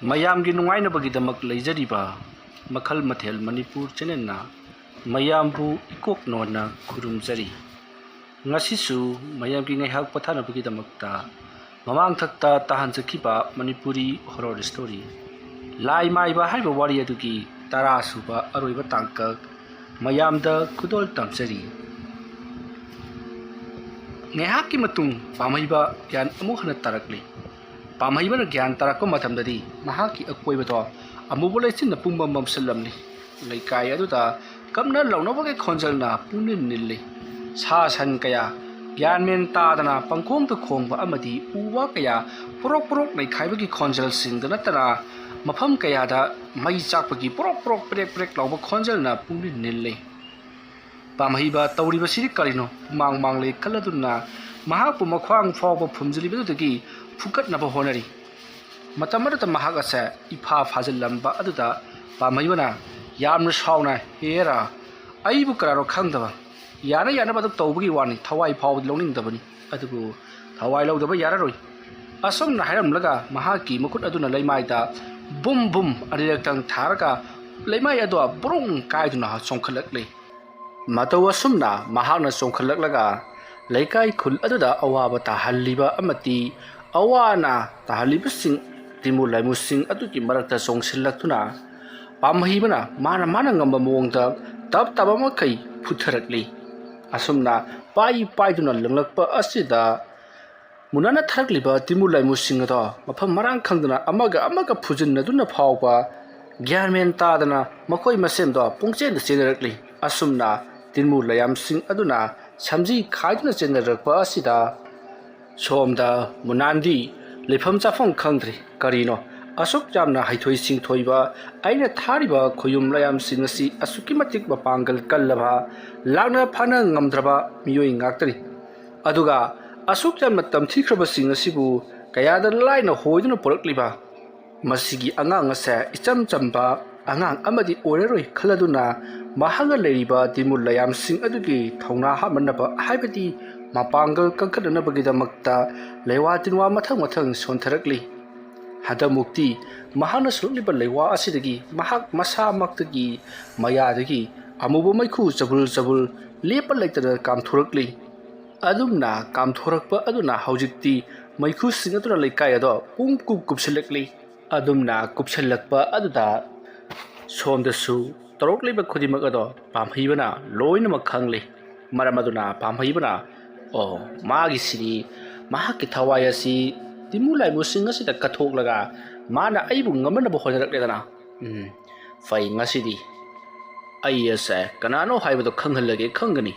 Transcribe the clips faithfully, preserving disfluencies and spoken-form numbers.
ꯃꯌꯥꯝꯒꯤ ꯅꯨꯡꯉꯥꯏꯅꯕꯒꯤꯗꯃꯛ ꯂꯩꯖꯔꯤꯕ ꯃꯈꯜ ꯃꯊꯦꯜ ꯃꯅꯤꯄꯨꯔ ꯆꯦꯅꯦꯜꯅ ꯃꯌꯥꯝꯕꯨ ꯏꯀꯣꯛ ꯅꯣꯟꯅ ꯈꯨꯔꯨꯝꯖꯔꯤ꯫ ꯉꯁꯤꯁꯨ ꯃꯌꯥꯝꯒꯤ ꯉꯥꯏꯍꯥꯛ ꯄꯣꯊꯥꯅꯕꯒꯤꯗꯃꯛꯇ ꯃꯃꯥꯡꯊꯛꯇ ꯇꯥꯍꯟꯖꯈꯤꯕ ꯃꯅꯤꯄꯨꯔꯤ ꯍꯣꯔꯣꯔ ꯁ꯭ꯇꯣꯔꯤ ꯂꯥꯏ ꯃꯥꯏꯕ ꯍꯥꯏꯕ ꯋꯥꯔꯤ ꯑꯗꯨꯒꯤ ꯇꯔꯥ ꯁꯨꯕ ꯑꯔꯣꯏꯕ ꯇꯥꯡꯀꯛ ꯃꯌꯥꯝꯗ ꯈꯨꯗꯣꯜ ꯇꯝꯖꯔꯤ꯫ ꯉꯥꯏꯍꯥꯛꯀꯤ ꯃꯇꯨꯡ ꯄꯥꯝꯍꯩꯕ ꯒ꯭ꯌꯥꯟ ꯑꯃꯨꯛ ꯍꯟꯅ ꯇꯥꯔꯛꯂꯤ꯫ ꯄꯥꯝꯍꯩꯕꯅ ꯒ꯭ꯌꯥꯟ ꯇꯥꯔꯛꯄ ꯃꯇꯝꯗꯗꯤ ꯃꯍꯥꯛꯀꯤ ꯑꯀꯣꯏꯕꯗꯣ ꯑꯃꯨꯕ ꯂꯩꯆꯤꯟꯅ ꯄꯨꯡꯃꯝ ꯃꯝꯁꯤꯜꯂꯝꯂꯤ꯫ ꯂꯩꯀꯥꯏ ꯑꯗꯨꯗ ꯀꯞꯅ ꯂꯥꯎꯅꯕꯒꯤ ꯈꯣꯟꯖꯦꯜꯅ ꯄꯨꯡꯅꯤꯜ ꯅꯤꯜꯂꯤ꯫ ꯁꯥ ꯁꯟ ꯀꯌꯥ ꯒ꯭ꯌꯥꯟ ꯃꯦꯟ ꯇꯥꯗꯅ ꯄꯪꯈꯣꯡꯗ ꯈꯣꯡꯕ ꯑꯃꯗꯤ ꯎ ꯋꯥ ꯀꯌꯥ ꯄꯣꯔꯣꯛ ꯄꯣꯔꯣꯛ ꯅꯩꯈꯥꯏꯕꯒꯤ ꯈꯣꯟꯖꯦꯜꯁꯤꯡꯗ ꯅꯠꯇꯅ ꯃꯐꯝ ꯀꯌꯥꯗ ꯃꯩ ꯆꯥꯛꯄꯒꯤ ꯄꯣꯔꯣꯛ ꯄꯣꯔꯣꯛ ꯄ꯭ꯔꯦꯛ ꯄ꯭ꯔꯦꯛ ꯂꯥꯎꯕ ꯈꯣꯟꯖꯦꯜꯅ ꯄꯨꯡꯅꯤꯜ ꯅꯤꯜꯂꯤ꯫ ꯄꯥꯝꯍꯩꯕ ꯇꯧꯔꯤꯕꯁꯤꯗꯤ ꯀꯔꯤꯅꯣ? ꯍꯨꯃꯥꯡ ꯃꯥꯡꯂꯦ ꯈꯜꯂꯗꯨꯅ ꯃꯍꯥꯛꯄꯨ ꯃꯈ꯭ꯋꯥꯡ ꯐꯥꯎꯕ ꯐꯨꯝꯖꯤꯜꯂꯤꯕꯗꯨꯗꯒꯤ ꯐꯨꯀꯠꯅꯕ ꯍꯣꯠꯅꯔꯤ꯫ ꯃꯇꯝ ꯑꯗꯨꯗ ꯃꯍꯥꯛ ꯑꯁꯦ ꯏꯐꯥ ꯐꯥꯖꯤꯜꯂꯝꯕ ꯑꯗꯨꯗ ꯄꯥꯝꯍꯩꯕꯅ ꯌꯥꯝꯅ ꯁꯥꯎꯅ, "ꯍꯦꯔꯥ, ꯑꯩꯕꯨ ꯀꯅꯥꯅꯣ ꯈꯪꯗꯕ? ꯌꯥꯅ ꯌꯥꯅꯕ ꯑꯗꯨꯝ ꯇꯧꯕꯒꯤ ꯋꯥꯅꯤ, ꯊꯋꯥꯏ ꯐꯥꯎꯕꯗꯤ ꯂꯧꯅꯤꯡꯗꯕꯅꯤ꯫ ꯑꯗꯨꯕꯨ ꯊꯋꯥꯏ ꯂꯧꯗꯕ ꯌꯥꯔꯔꯣꯏ"꯫ ꯑꯁꯨꯝꯅ ꯍꯥꯏꯔꯝꯂꯒ ꯃꯍꯥꯛꯀꯤ ꯃꯈꯨꯠ ꯑꯗꯨꯅ ꯂꯩꯃꯥꯏꯗ ꯕꯨꯝ ꯕꯨꯝ ꯑꯅꯤꯔꯛꯇꯪ ꯊꯥꯔꯒ ꯂꯩꯃꯥꯏ ꯑꯗꯣ ꯕ꯭ꯔꯨꯡ ꯀꯥꯏꯗꯨꯅ ꯆꯣꯡꯈꯠꯂꯛꯂꯤ꯫ ꯃꯇꯧ ꯑꯁꯨꯝꯅ ꯃꯍꯥꯛꯅ ꯆꯣꯡꯈꯠꯂꯛꯂꯒ ꯂꯩꯀꯥꯏ ꯈꯨꯜ ꯑꯗꯨꯗ ꯑꯋꯥꯕ ꯇꯥꯍꯜꯂꯤꯕ ꯑꯃꯗꯤ ꯑꯋꯥ ꯑꯅꯥ ꯇꯥꯍꯜꯂꯤꯕꯁꯤꯡ ꯇꯤꯃꯨ ꯂꯥꯏꯃꯨꯁꯤꯡ ꯑꯗꯨꯒꯤ ꯃꯔꯛꯇ ꯆꯣꯡꯁꯤꯜꯂꯛꯇꯨꯅ ꯄꯥꯝꯍꯩꯕꯅ ꯃꯥꯅ ꯃꯥꯅ ꯉꯝꯕ ꯃꯑꯣꯡꯗ ꯇꯞ ꯇꯞꯄ ꯃꯈꯩ ꯐꯨꯊꯔꯛꯂꯤ꯫ ꯑꯁꯨꯝꯅ ꯄꯥꯏ ꯄꯥꯏꯗꯨꯅ ꯂꯪꯂꯛꯄ ꯑꯁꯤꯗ ꯃꯨꯅꯥꯅ ꯊꯥꯔꯛꯂꯤꯕ ꯇꯤꯃꯨ ꯂꯥꯏꯃꯨꯁꯤꯡ ꯑꯗꯣ ꯃꯐꯝ ꯃꯔꯥꯡ ꯈꯪꯗꯅ ꯑꯃꯒ ꯑꯃꯒ ꯐꯨꯖꯤꯟꯅꯗꯨꯅ ꯐꯥꯎꯕ ꯒ꯭ꯌꯥꯟ ꯃꯦꯟ ꯇꯥꯗꯅ ꯃꯈꯣꯏ ꯃꯁꯦꯟꯗꯣ ꯄꯨꯡꯆꯦꯟꯗ ꯆꯦꯟꯅꯔꯛꯂꯤ꯫ ꯑꯁꯨꯝꯅ ꯇꯤꯃꯨ ꯂꯥꯏꯌꯥꯝꯁꯤꯡ ꯑꯗꯨꯅ ꯁꯝꯖꯤ ꯈꯥꯏꯗꯨꯅ ꯆꯦꯟꯅꯔꯛꯄ ꯑꯁꯤꯗ ꯁꯣꯝꯗ ꯃꯨꯅꯥꯟꯗꯤ ꯂꯩꯐꯝ ꯆꯥꯐꯝ ꯈꯪꯗ꯭ꯔꯤ꯫ ꯀꯔꯤꯅꯣ ꯑꯁꯨꯛ ꯌꯥꯝꯅ ꯍꯩꯊꯣꯏ ꯁꯤꯡꯊꯣꯏꯕ ꯑꯩꯅ ꯊꯥꯔꯤꯕ ꯈꯨꯌꯨꯝ ꯂꯥꯏꯌꯥꯝꯁꯤꯡ ꯑꯁꯤ ꯑꯁꯨꯛꯀꯤ ꯃꯇꯤꯛ ꯃꯄꯥꯡꯒꯜ ꯀꯜꯂꯕ, ꯂꯥꯛꯅ ꯐꯥꯅ ꯉꯝꯗ꯭ꯔꯕ ꯃꯤꯑꯣꯏ ꯉꯥꯛꯇꯅꯤ꯫ ꯑꯗꯨꯒ ꯑꯁꯨꯛ ꯌꯥꯝꯅ ꯇꯝꯊꯤꯈ꯭ꯔꯕꯁꯤꯡ ꯑꯁꯤꯕꯨ ꯀꯌꯥꯗ ꯂꯥꯏꯅ ꯍꯣꯏꯗꯨꯅ ꯄꯨꯔꯛꯂꯤꯕ? ꯃꯁꯤꯒꯤ ꯑꯉꯥꯡ ꯑꯁꯦ ꯏꯆꯝ ꯆꯝꯕ ꯑꯉꯥꯡ ꯑꯃꯗꯤ ꯑꯣꯏꯔꯔꯣꯏ ꯈꯜꯂꯗꯨꯅ ꯃꯍꯥꯛꯅ ꯂꯩꯔꯤꯕ ꯇꯤꯃꯨ ꯂꯥꯏꯌꯥꯝꯁꯤꯡ ꯑꯗꯨꯒꯤ ꯊꯧꯅꯥ ꯍꯥꯞꯅꯅꯕ ꯍꯥꯏꯕꯗꯤ ꯃꯄꯥꯡꯒꯜ ꯀꯟꯈꯠꯅꯅꯕꯒꯤꯗꯃꯛꯇ ꯂꯩꯋꯥ ꯇꯤꯟꯋꯥ ꯃꯊꯪ ꯃꯊꯪ ꯁꯣꯟꯊꯔꯛꯂꯤ꯫ ꯍꯟꯗꯛꯃꯨꯛꯇꯤ ꯃꯍꯥꯛꯅ ꯁꯨꯔꯛꯂꯤꯕ ꯂꯩꯋꯥ ꯑꯁꯤꯗꯒꯤ ꯃꯍꯥꯛ ꯃꯁꯥꯃꯛꯇꯒꯤ ꯃꯌꯥꯗꯒꯤ ꯑꯃꯨꯕ ꯃꯩꯈꯨ ꯆꯕꯨꯜ ꯆꯕꯨꯜ ꯂꯦꯞꯄ ꯂꯩꯇꯅ ꯀꯥꯝꯊꯣꯔꯛꯂꯤ꯫ ꯑꯗꯨꯝꯅ ꯀꯥꯝꯊꯣꯔꯛꯄ ꯑꯗꯨꯅ ꯍꯧꯖꯤꯛꯇꯤ ꯃꯩꯈꯨꯁꯤꯡ ꯑꯗꯨꯅ ꯂꯩꯀꯥꯏ ꯑꯗꯣ ꯄꯨꯡ ꯀꯨꯞ ꯀꯨꯞꯁꯤꯜꯂꯛꯂꯤ꯫ ꯑꯗꯨꯝꯅ ꯀꯨꯞꯁꯤꯜꯂꯛꯄ ꯑꯗꯨꯗ ꯁꯣꯝꯗꯁꯨ ꯇꯧꯔꯛꯂꯤꯕ ꯈꯨꯗꯤꯡꯃꯛ ꯑꯗꯣ ꯄꯥꯝꯍꯩꯕꯅ ꯂꯣꯏꯅꯃꯛ ꯈꯪꯂꯤ꯫ ꯃꯔꯝ ꯑꯗꯨꯅ ꯄꯥꯝꯍꯩꯕꯅ, "ꯑꯣ, ꯃꯥꯒꯤꯁꯤꯗꯤ ꯃꯍꯥꯛꯀꯤ ꯊꯋꯥꯏ ꯑꯁꯤ ꯇꯤꯟꯃꯨ ꯂꯥꯏꯃꯨꯁꯤꯡ ꯑꯁꯤꯗ ꯀꯠꯊꯣꯛꯂꯒ ꯃꯥꯅ ꯑꯩꯕꯨ ꯉꯝꯅꯅꯕ ꯍꯣꯠꯅꯔꯛꯂꯦꯗꯅ꯫ ꯎꯝ, ꯐꯩ, ꯉꯁꯤꯗꯤ ꯑꯩ ꯑꯁꯦ ꯀꯅꯥꯅꯣ ꯍꯥꯏꯕꯗꯣ ꯈꯪꯍꯜꯂꯒꯦ, ꯈꯪꯒꯅꯤ"꯫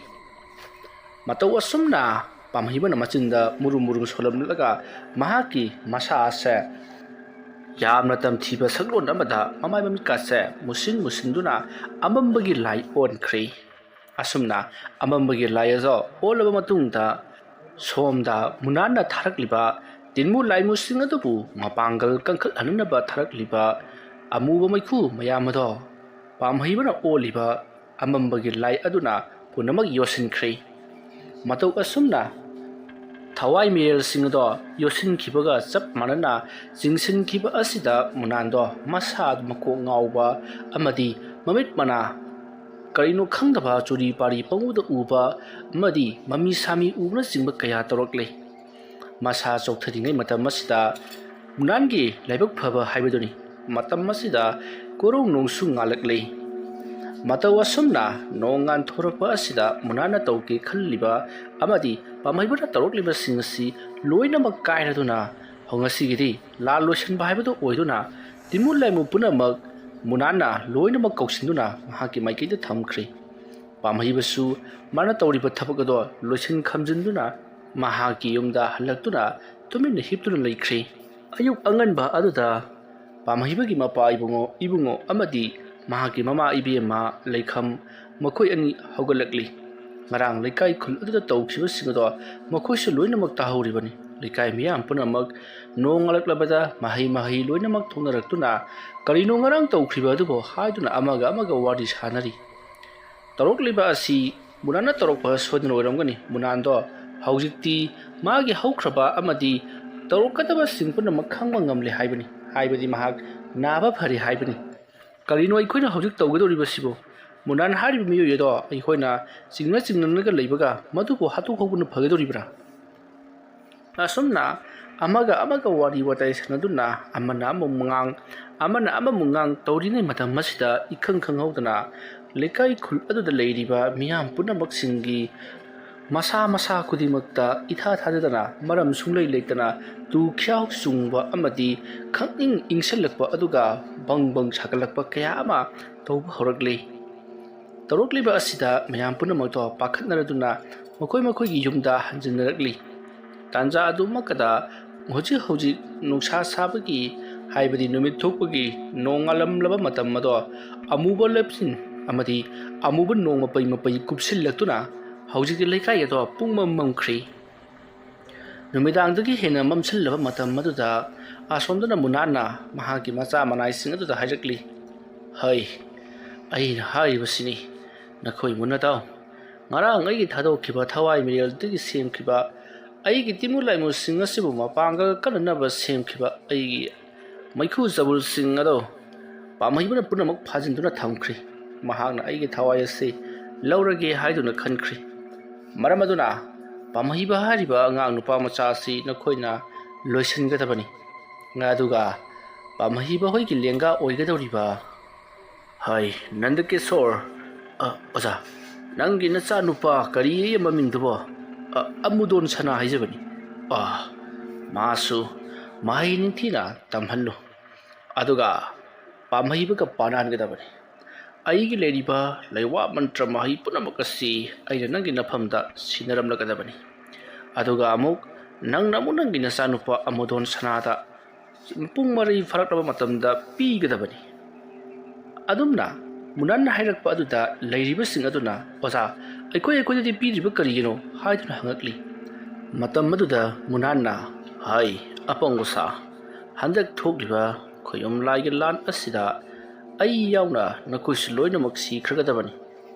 ꯃꯇꯧ ꯑꯁꯨꯝꯅ ꯄꯥꯝꯍꯩꯕꯅ ꯃꯆꯤꯟꯗ ꯃꯨꯔꯨꯝ ꯃꯨꯔꯨꯝ ꯁꯣꯜꯂꯝꯂꯒ ꯃꯍꯥꯛꯀꯤ ꯃꯁꯥ ꯑꯁꯦ ꯌꯥꯝꯅ ꯇꯝꯊꯤꯕ ꯁꯛꯂꯣꯟ ꯑꯃꯗ ꯃꯃꯥꯏ ꯃꯃꯤꯠꯀꯥꯁꯦ ꯃꯨꯁꯤꯟ ꯃꯨꯁꯤꯟꯗꯨꯅ ꯑꯃꯝꯕꯒꯤ ꯂꯥꯏ ꯑꯣꯟꯈ꯭ꯔꯤ꯫ ꯑꯁꯨꯝꯅ ꯑꯃꯝꯕꯒꯤ ꯂꯥꯏ ꯑꯗꯣ ꯑꯣꯜꯂꯕ ꯃꯇꯨꯡꯗ ꯁꯣꯝꯗ ꯃꯨꯅꯥꯟꯅ ꯊꯥꯔꯛꯂꯤꯕ ꯇꯤꯟꯃꯨ ꯂꯥꯏꯃꯨꯁꯤꯡ ꯑꯗꯨꯕꯨ ꯃꯄꯥꯡꯒꯜ ꯀꯟꯈꯠꯍꯟꯅꯕ ꯊꯥꯔꯛꯂꯤꯕ ꯑꯃꯨꯕ ꯃꯩꯈꯨ ꯃꯌꯥꯝ ꯑꯗꯣ ꯄꯥꯝꯍꯩꯕꯅ ꯑꯣꯜꯂꯤꯕ ꯑꯃꯝꯕꯒꯤ ꯂꯥꯏ ꯑꯗꯨꯅ ꯄꯨꯝꯅꯃꯛ ꯌꯣꯠꯁꯤꯟꯈ꯭ꯔꯦ꯫ ꯃꯇꯧ ꯑꯁꯨꯝꯅ ꯊꯋꯥꯏ ꯃꯤꯔꯦꯜꯁꯤꯡ ꯑꯗꯣ ꯌꯣꯠꯁꯤꯟꯈꯤꯕꯒ ꯆꯞ ꯃꯥꯟꯅꯅ ꯆꯤꯡꯁꯤꯟꯈꯤꯕ ꯑꯁꯤꯗ ꯃꯨꯅꯥꯟꯗꯣ ꯃꯁꯥ ꯃꯀꯣꯛ ꯉꯥꯎꯕ ꯑꯃꯗꯤ ꯃꯃꯤꯠ ꯃꯅꯥ ꯀꯔꯤꯅꯣ ꯈꯪꯗꯕ ꯆꯨꯔꯤ ꯄꯥꯔꯤ ꯄꯪꯎꯗ ꯎꯕ ꯑꯃꯗꯤ ꯃꯃꯤ ꯁꯥꯃꯤ ꯎꯕꯅꯆꯤꯡꯕ ꯀꯌꯥ ꯇꯧꯔꯛꯂꯦ꯫ ꯃꯁꯥ ꯆꯣꯛꯊꯔꯤꯉꯩ ꯃꯇꯝ ꯑꯁꯤꯗ ꯃꯨꯅꯥꯟꯒꯤ ꯂꯥꯏꯕꯛ ꯐꯕ ꯍꯥꯏꯕꯗꯨꯅꯤ꯫ ꯃꯇꯝ ꯑꯁꯤꯗ ꯀꯣꯔꯧ ꯅꯣꯡꯁꯨ ꯉꯥꯜꯂꯛꯂꯤ꯫ ꯃꯇꯧ ꯑꯁꯨꯝꯅ ꯅꯣꯡ ꯉꯥꯟꯊꯣꯔꯛꯄ ꯑꯁꯤꯗ ꯃꯨꯅꯥꯟꯅ ꯇꯧꯒꯦ ꯈꯜꯂꯤꯕ ꯑꯃꯗꯤ ꯄꯥꯝꯍꯩꯕꯅ ꯇꯧꯔꯛꯂꯤꯕꯁꯤꯡ ꯑꯁꯤ ꯂꯣꯏꯅꯃꯛ ꯀꯥꯏꯔꯗꯨꯅ ꯉꯁꯤꯒꯤꯗꯤ ꯂꯥꯟ ꯂꯣꯏꯁꯤꯟꯕ ꯍꯥꯏꯕꯗꯨ ꯑꯣꯏꯗꯨꯅ ꯇꯤꯟꯃꯨ ꯂꯥꯏꯃꯨ ꯄꯨꯝꯅꯃꯛ ꯃꯨꯅꯥꯟꯅ ꯂꯣꯏꯅꯃꯛ ꯀꯧꯁꯤꯟꯗꯨꯅ ꯃꯍꯥꯛꯀꯤ ꯃꯥꯏꯀꯩꯗ ꯊꯝꯈ꯭ꯔꯦ꯫ ꯄꯥꯝꯍꯩꯕꯁꯨ ꯃꯥꯅ ꯇꯧꯔꯤꯕ ꯊꯕꯛ ꯑꯗꯣ ꯂꯣꯏꯁꯤꯟ ꯈꯝꯖꯤꯟꯗꯨꯅ ꯃꯍꯥꯛꯀꯤ ꯌꯨꯝꯗ ꯍꯜꯂꯛꯇꯨꯅ ꯇꯨꯃꯤꯟꯅ ꯍꯤꯞꯇꯨꯅ ꯂꯩꯈ꯭ꯔꯦ꯫ ꯑꯌꯨꯛ ꯑꯉꯟꯕ ꯑꯗꯨꯗ ꯄꯥꯝꯍꯩꯕꯒꯤ ꯃꯄꯥ ꯏꯕꯨꯡꯉꯣ, ꯏꯕꯨꯡꯉꯣ ꯑꯃꯗꯤ ꯃꯍꯥꯛꯀꯤ ꯃꯃꯥ ꯏꯕꯦꯝꯃ ꯂꯩꯈꯝ, ꯃꯈꯣꯏ ꯑꯅꯤ ꯍꯧꯒꯠꯂꯛꯂꯤ꯫ ꯉꯔꯥꯡ ꯂꯩꯀꯥꯏ ꯈꯨꯜ ꯑꯗꯨꯗ ꯇꯧꯈꯤꯕꯁꯤꯡ ꯑꯗꯣ ꯃꯈꯣꯏꯁꯨ ꯂꯣꯏꯅꯃꯛ ꯇꯥꯍꯧꯔꯤꯕꯅꯤ꯫ ꯂꯩꯀꯥꯏ ꯃꯤꯌꯥꯝ ꯄꯨꯝꯅꯃꯛ ꯅꯣꯡ ꯉꯥꯜꯂꯛꯂꯕꯗ ꯃꯍꯩ ꯃꯍꯩ ꯂꯣꯏꯅꯃꯛ ꯊꯣꯛꯅꯔꯛꯇꯨꯅ ꯀꯔꯤꯅꯣ ꯉꯔꯥꯡ ꯇꯧꯈ꯭ꯔꯤꯕ ꯑꯗꯨꯕꯨ ꯍꯥꯏꯗꯨꯅ ꯑꯃꯒ ꯑꯃꯒ ꯋꯥꯔꯤ ꯁꯥꯅꯔꯤ꯫ ꯇꯧꯔꯛꯂꯤꯕ ꯑꯁꯤ ꯃꯨꯅꯥꯟꯅ ꯇꯧꯔꯛꯄ ꯁꯣꯏꯗꯅ ꯑꯣꯏꯔꯝꯒꯅꯤ꯫ ꯃꯨꯅꯥꯟꯗꯣ ꯍꯧꯖꯤꯛꯇꯤ ꯃꯥꯒꯤ ꯍꯧꯈ꯭ꯔꯕ ꯑꯃꯗꯤ ꯇꯧꯔꯛꯀꯗꯕꯁꯤꯡ ꯄꯨꯝꯅꯃꯛ ꯈꯪꯕ ꯉꯝꯂꯦ ꯍꯥꯏꯕꯅꯤ, ꯍꯥꯏꯕꯗꯤ ꯃꯍꯥꯛ ꯅꯥꯕ ꯐꯔꯦ ꯍꯥꯏꯕꯅꯤ꯫ ꯀꯔꯤꯅꯣ ꯑꯩꯈꯣꯏꯅ ꯍꯧꯖꯤꯛ ꯇꯧꯒꯗꯧꯔꯤꯕꯁꯤꯕꯨ? ꯃꯨꯅꯥꯟ ꯍꯥꯏꯔꯤꯕ ꯃꯤꯑꯣꯏ ꯑꯗꯣ ꯑꯩꯈꯣꯏꯅ ꯆꯤꯡꯅ ꯆꯤꯡꯅꯔꯒ ꯂꯩꯕꯒ ꯃꯗꯨꯕꯨ ꯍꯥꯠꯇꯣꯛꯍꯧꯕꯅ ꯐꯒꯗꯧꯔꯤꯕ꯭ꯔꯥ? ꯑꯁꯨꯝꯅ ꯑꯃꯒ ꯑꯃꯒ ꯋꯥꯔꯤ ꯋꯥꯇꯥꯏ ꯁꯥꯟꯅꯗꯨꯅ ꯑꯃꯅ ꯑꯃꯃꯨꯛ ꯉꯥꯡ, ꯑꯃꯅ ꯑꯃꯃꯨꯛ ꯉꯥꯡ ꯇꯧꯔꯤꯉꯩ ꯃꯇꯝ ꯑꯁꯤꯗ ꯏꯈꯪ ꯈꯪꯍꯧꯗꯅ ꯂꯩꯀꯥꯏ ꯈꯨꯜ ꯑꯗꯨꯗ ꯂꯩꯔꯤꯕ ꯃꯤꯌꯥꯝ ꯄꯨꯝꯅꯃꯛꯁꯤꯡꯒꯤ ꯃꯁꯥ ꯃꯁꯥ ꯈꯨꯗꯤꯡꯃꯛꯇ ꯏꯊꯥ ꯊꯥꯖꯗꯅ, ꯃꯔꯝ ꯁꯨꯡꯂꯩ ꯂꯩꯇꯅ ꯇꯨ ꯈ꯭ꯌꯥꯎ ꯆꯨꯡꯕ ꯑꯃꯗꯤ ꯈꯪꯏꯪ ꯏꯪꯁꯤꯜꯂꯛꯄ ꯑꯗꯨꯒ ꯕꯪ ꯕꯪ ꯁꯥꯒꯠꯂꯛꯄ ꯀꯌꯥ ꯑꯃ ꯇꯧꯕ ꯍꯧꯔꯛꯂꯤ꯫ ꯇꯧꯔꯛꯂꯤꯕ ꯑꯁꯤꯗ ꯃꯌꯥꯝ ꯄꯨꯝꯅꯃꯛꯇꯣ ꯄꯥꯈꯠꯅꯔꯗꯨꯅ ꯃꯈꯣꯏ ꯃꯈꯣꯏꯒꯤ ꯌꯨꯝꯗ ꯍꯟꯖꯤꯟꯅꯔꯛꯂꯤ꯫ ꯇꯥꯟꯖꯥ ꯑꯗꯨꯃꯛꯀꯗ ꯍꯧꯖꯤꯛ ꯍꯧꯖꯤꯛ ꯅꯨꯡꯁꯥ ꯁꯥꯕꯒꯤ, ꯍꯥꯏꯕꯗꯤ ꯅꯨꯃꯤꯠ ꯊꯣꯛꯄꯒꯤ ꯅꯣꯡꯉꯥꯜꯂꯝꯂꯕ ꯃꯇꯝ ꯑꯗꯣ ꯑꯃꯨꯕ ꯂꯩꯆꯤꯟ ꯑꯃꯗꯤ ꯑꯃꯨꯕ ꯅꯣꯡ ꯃꯄꯩ ꯃꯄꯩ ꯀꯨꯞꯁꯤꯜꯂꯛꯇꯨꯅ ꯍꯧꯖꯤꯛꯇꯤ ꯂꯩꯀꯥꯏ ꯑꯗꯣ ꯄꯨꯡꯃꯝ ꯃꯝꯈ꯭ꯔꯤ꯫ ꯅꯨꯃꯤꯗꯥꯡꯗꯒꯤ ꯍꯦꯟꯅ ꯃꯝꯁꯤꯜꯂꯕ ꯃꯇꯝ ꯑꯗꯨꯗ ꯑꯁꯣꯝꯗꯅ ꯃꯨꯅꯥꯟꯅ ꯃꯍꯥꯛꯀꯤ ꯃꯆꯥ ꯃꯅꯥꯏꯁꯤꯡ ꯑꯗꯨꯗ ꯍꯥꯏꯔꯛꯂꯤ, "ꯍꯩ, ꯑꯩꯅ ꯍꯥꯏꯔꯤꯕꯁꯤꯅꯤ, ꯅꯈꯣꯏ ꯃꯨꯟꯅ ꯇꯥꯎ꯫ ꯉꯔꯥꯡ ꯑꯩꯒꯤ ꯊꯥꯗꯣꯛꯈꯤꯕ ꯊꯋꯥꯏ ꯃꯤꯔꯦꯜꯗꯒꯤ ꯁꯦꯝꯈꯤꯕ ꯑꯩꯒꯤ ꯇꯤꯃꯨ ꯂꯥꯏꯃꯨꯁꯤꯡ ꯑꯁꯤꯕꯨ ꯃꯄꯥꯡꯒꯜ ꯀꯟꯅꯅꯕ ꯁꯦꯝꯈꯤꯕ ꯑꯩꯒꯤ ꯃꯩꯈꯨ ꯆꯕꯨꯜꯁꯤꯡ ꯑꯗꯣ ꯄꯥꯝꯍꯩꯕꯅ ꯄꯨꯝꯅꯃꯛ ꯐꯥꯖꯤꯟꯗꯨꯅ ꯊꯝꯈ꯭ꯔꯦ꯫ ꯃꯍꯥꯛꯅ ꯑꯩꯒꯤ ꯊꯋꯥꯏ ꯑꯁꯤ ꯂꯧꯔꯒꯦ ꯍꯥꯏꯗꯨꯅ ꯈꯟꯈ꯭ꯔꯦ꯫ ꯃꯔꯝ ꯑꯗꯨꯅ ꯄꯥꯝꯍꯩꯕ ꯍꯥꯏꯔꯤꯕ ꯑꯉꯥꯡ ꯅꯨꯄꯥ ꯃꯆꯥ ꯑꯁꯤ ꯅꯈꯣꯏꯅ ꯂꯣꯏꯁꯤꯟꯒꯗꯕꯅꯤ꯫ ꯑꯗꯨꯒ ꯄꯥꯝꯍꯩꯕ ꯍꯣꯏꯒꯤ ꯂꯦꯡꯒꯥ ꯑꯣꯏꯒꯗꯧꯔꯤꯕ, ꯍꯥꯏ, ꯅꯟꯗꯀꯦꯁꯣꯔ, ꯑ, ꯑꯣꯖꯥ, ꯅꯪꯒꯤ ꯅꯆꯥꯅꯨꯄꯥ ꯀꯔꯤ ꯃꯃꯤꯡꯗꯨꯕꯣ? ꯑ, ꯑꯃꯨꯗꯣꯟ ꯁꯅꯥ ꯍꯥꯏꯖꯕꯅꯤ꯫ ꯑ, ꯃꯥꯁꯨ ꯃꯍꯩ ꯅꯤꯡꯊꯤꯅ ꯇꯝꯍꯜꯂꯨ꯫ ꯑꯗꯨꯒ ꯄꯥꯝꯍꯩꯕꯒ ꯄꯥꯟꯅꯍꯟꯒꯗꯕꯅꯤ꯫ ꯑꯩꯒꯤ ꯂꯩꯔꯤꯕ ꯂꯩꯋꯥ ꯃꯟꯇ꯭ꯔ ꯃꯍꯩ ꯄꯨꯝꯅꯃꯛ ꯑꯁꯤ ꯑꯩꯅ ꯅꯪꯒꯤ ꯅꯐꯝꯗ ꯁꯤꯟꯅꯔꯝꯂꯒꯗꯕꯅꯤ꯫ ꯑꯗꯨꯒ ꯑꯃꯨꯛ ꯅꯪꯅ ꯑꯃꯨꯛ ꯅꯪꯒꯤ ꯅꯆꯥꯅꯨꯄꯥ ꯑꯃꯨꯗꯣꯟ ꯁꯅꯥꯗ ꯄꯨꯡ ꯃꯔꯤ ꯐꯥꯔꯛꯂꯕ ꯃꯇꯝꯗ ꯄꯤꯒꯗꯕꯅꯤ꯫ ꯑꯗꯨꯝꯅ ꯃꯨꯅꯥꯟꯅ ꯍꯥꯏꯔꯛꯄ ꯑꯗꯨꯗ ꯂꯩꯔꯤꯕꯁꯤꯡ ꯑꯗꯨꯅ, "ꯑꯣꯖꯥ, ꯑꯩꯈꯣꯏ ꯑꯩꯈꯣꯏꯗꯗꯤ ꯄꯤꯗ꯭ꯔꯤꯕ ꯀꯔꯤꯒꯤꯅꯣ?" ꯍꯥꯏꯗꯨꯅ ꯍꯪꯉꯛꯂꯤ꯫ ꯃꯇꯝ ꯑꯗꯨꯗ ꯃꯨꯅꯥꯟꯅ, "ꯍꯥꯏ, ꯑꯄꯪꯕ ꯁꯥ, ꯍꯟꯗꯛ ꯊꯣꯛꯂꯤꯕ ꯈꯣꯌꯨꯝ ꯂꯥꯏꯒꯤ ꯂꯥꯟ ꯑꯁꯤꯗ ꯑꯩ ꯌꯥꯎꯅ ꯅꯈꯣꯏꯁꯨ ꯂꯣꯏꯅꯃꯛ ꯁꯤꯈ꯭ꯔꯒꯗꯕꯅꯤ꯫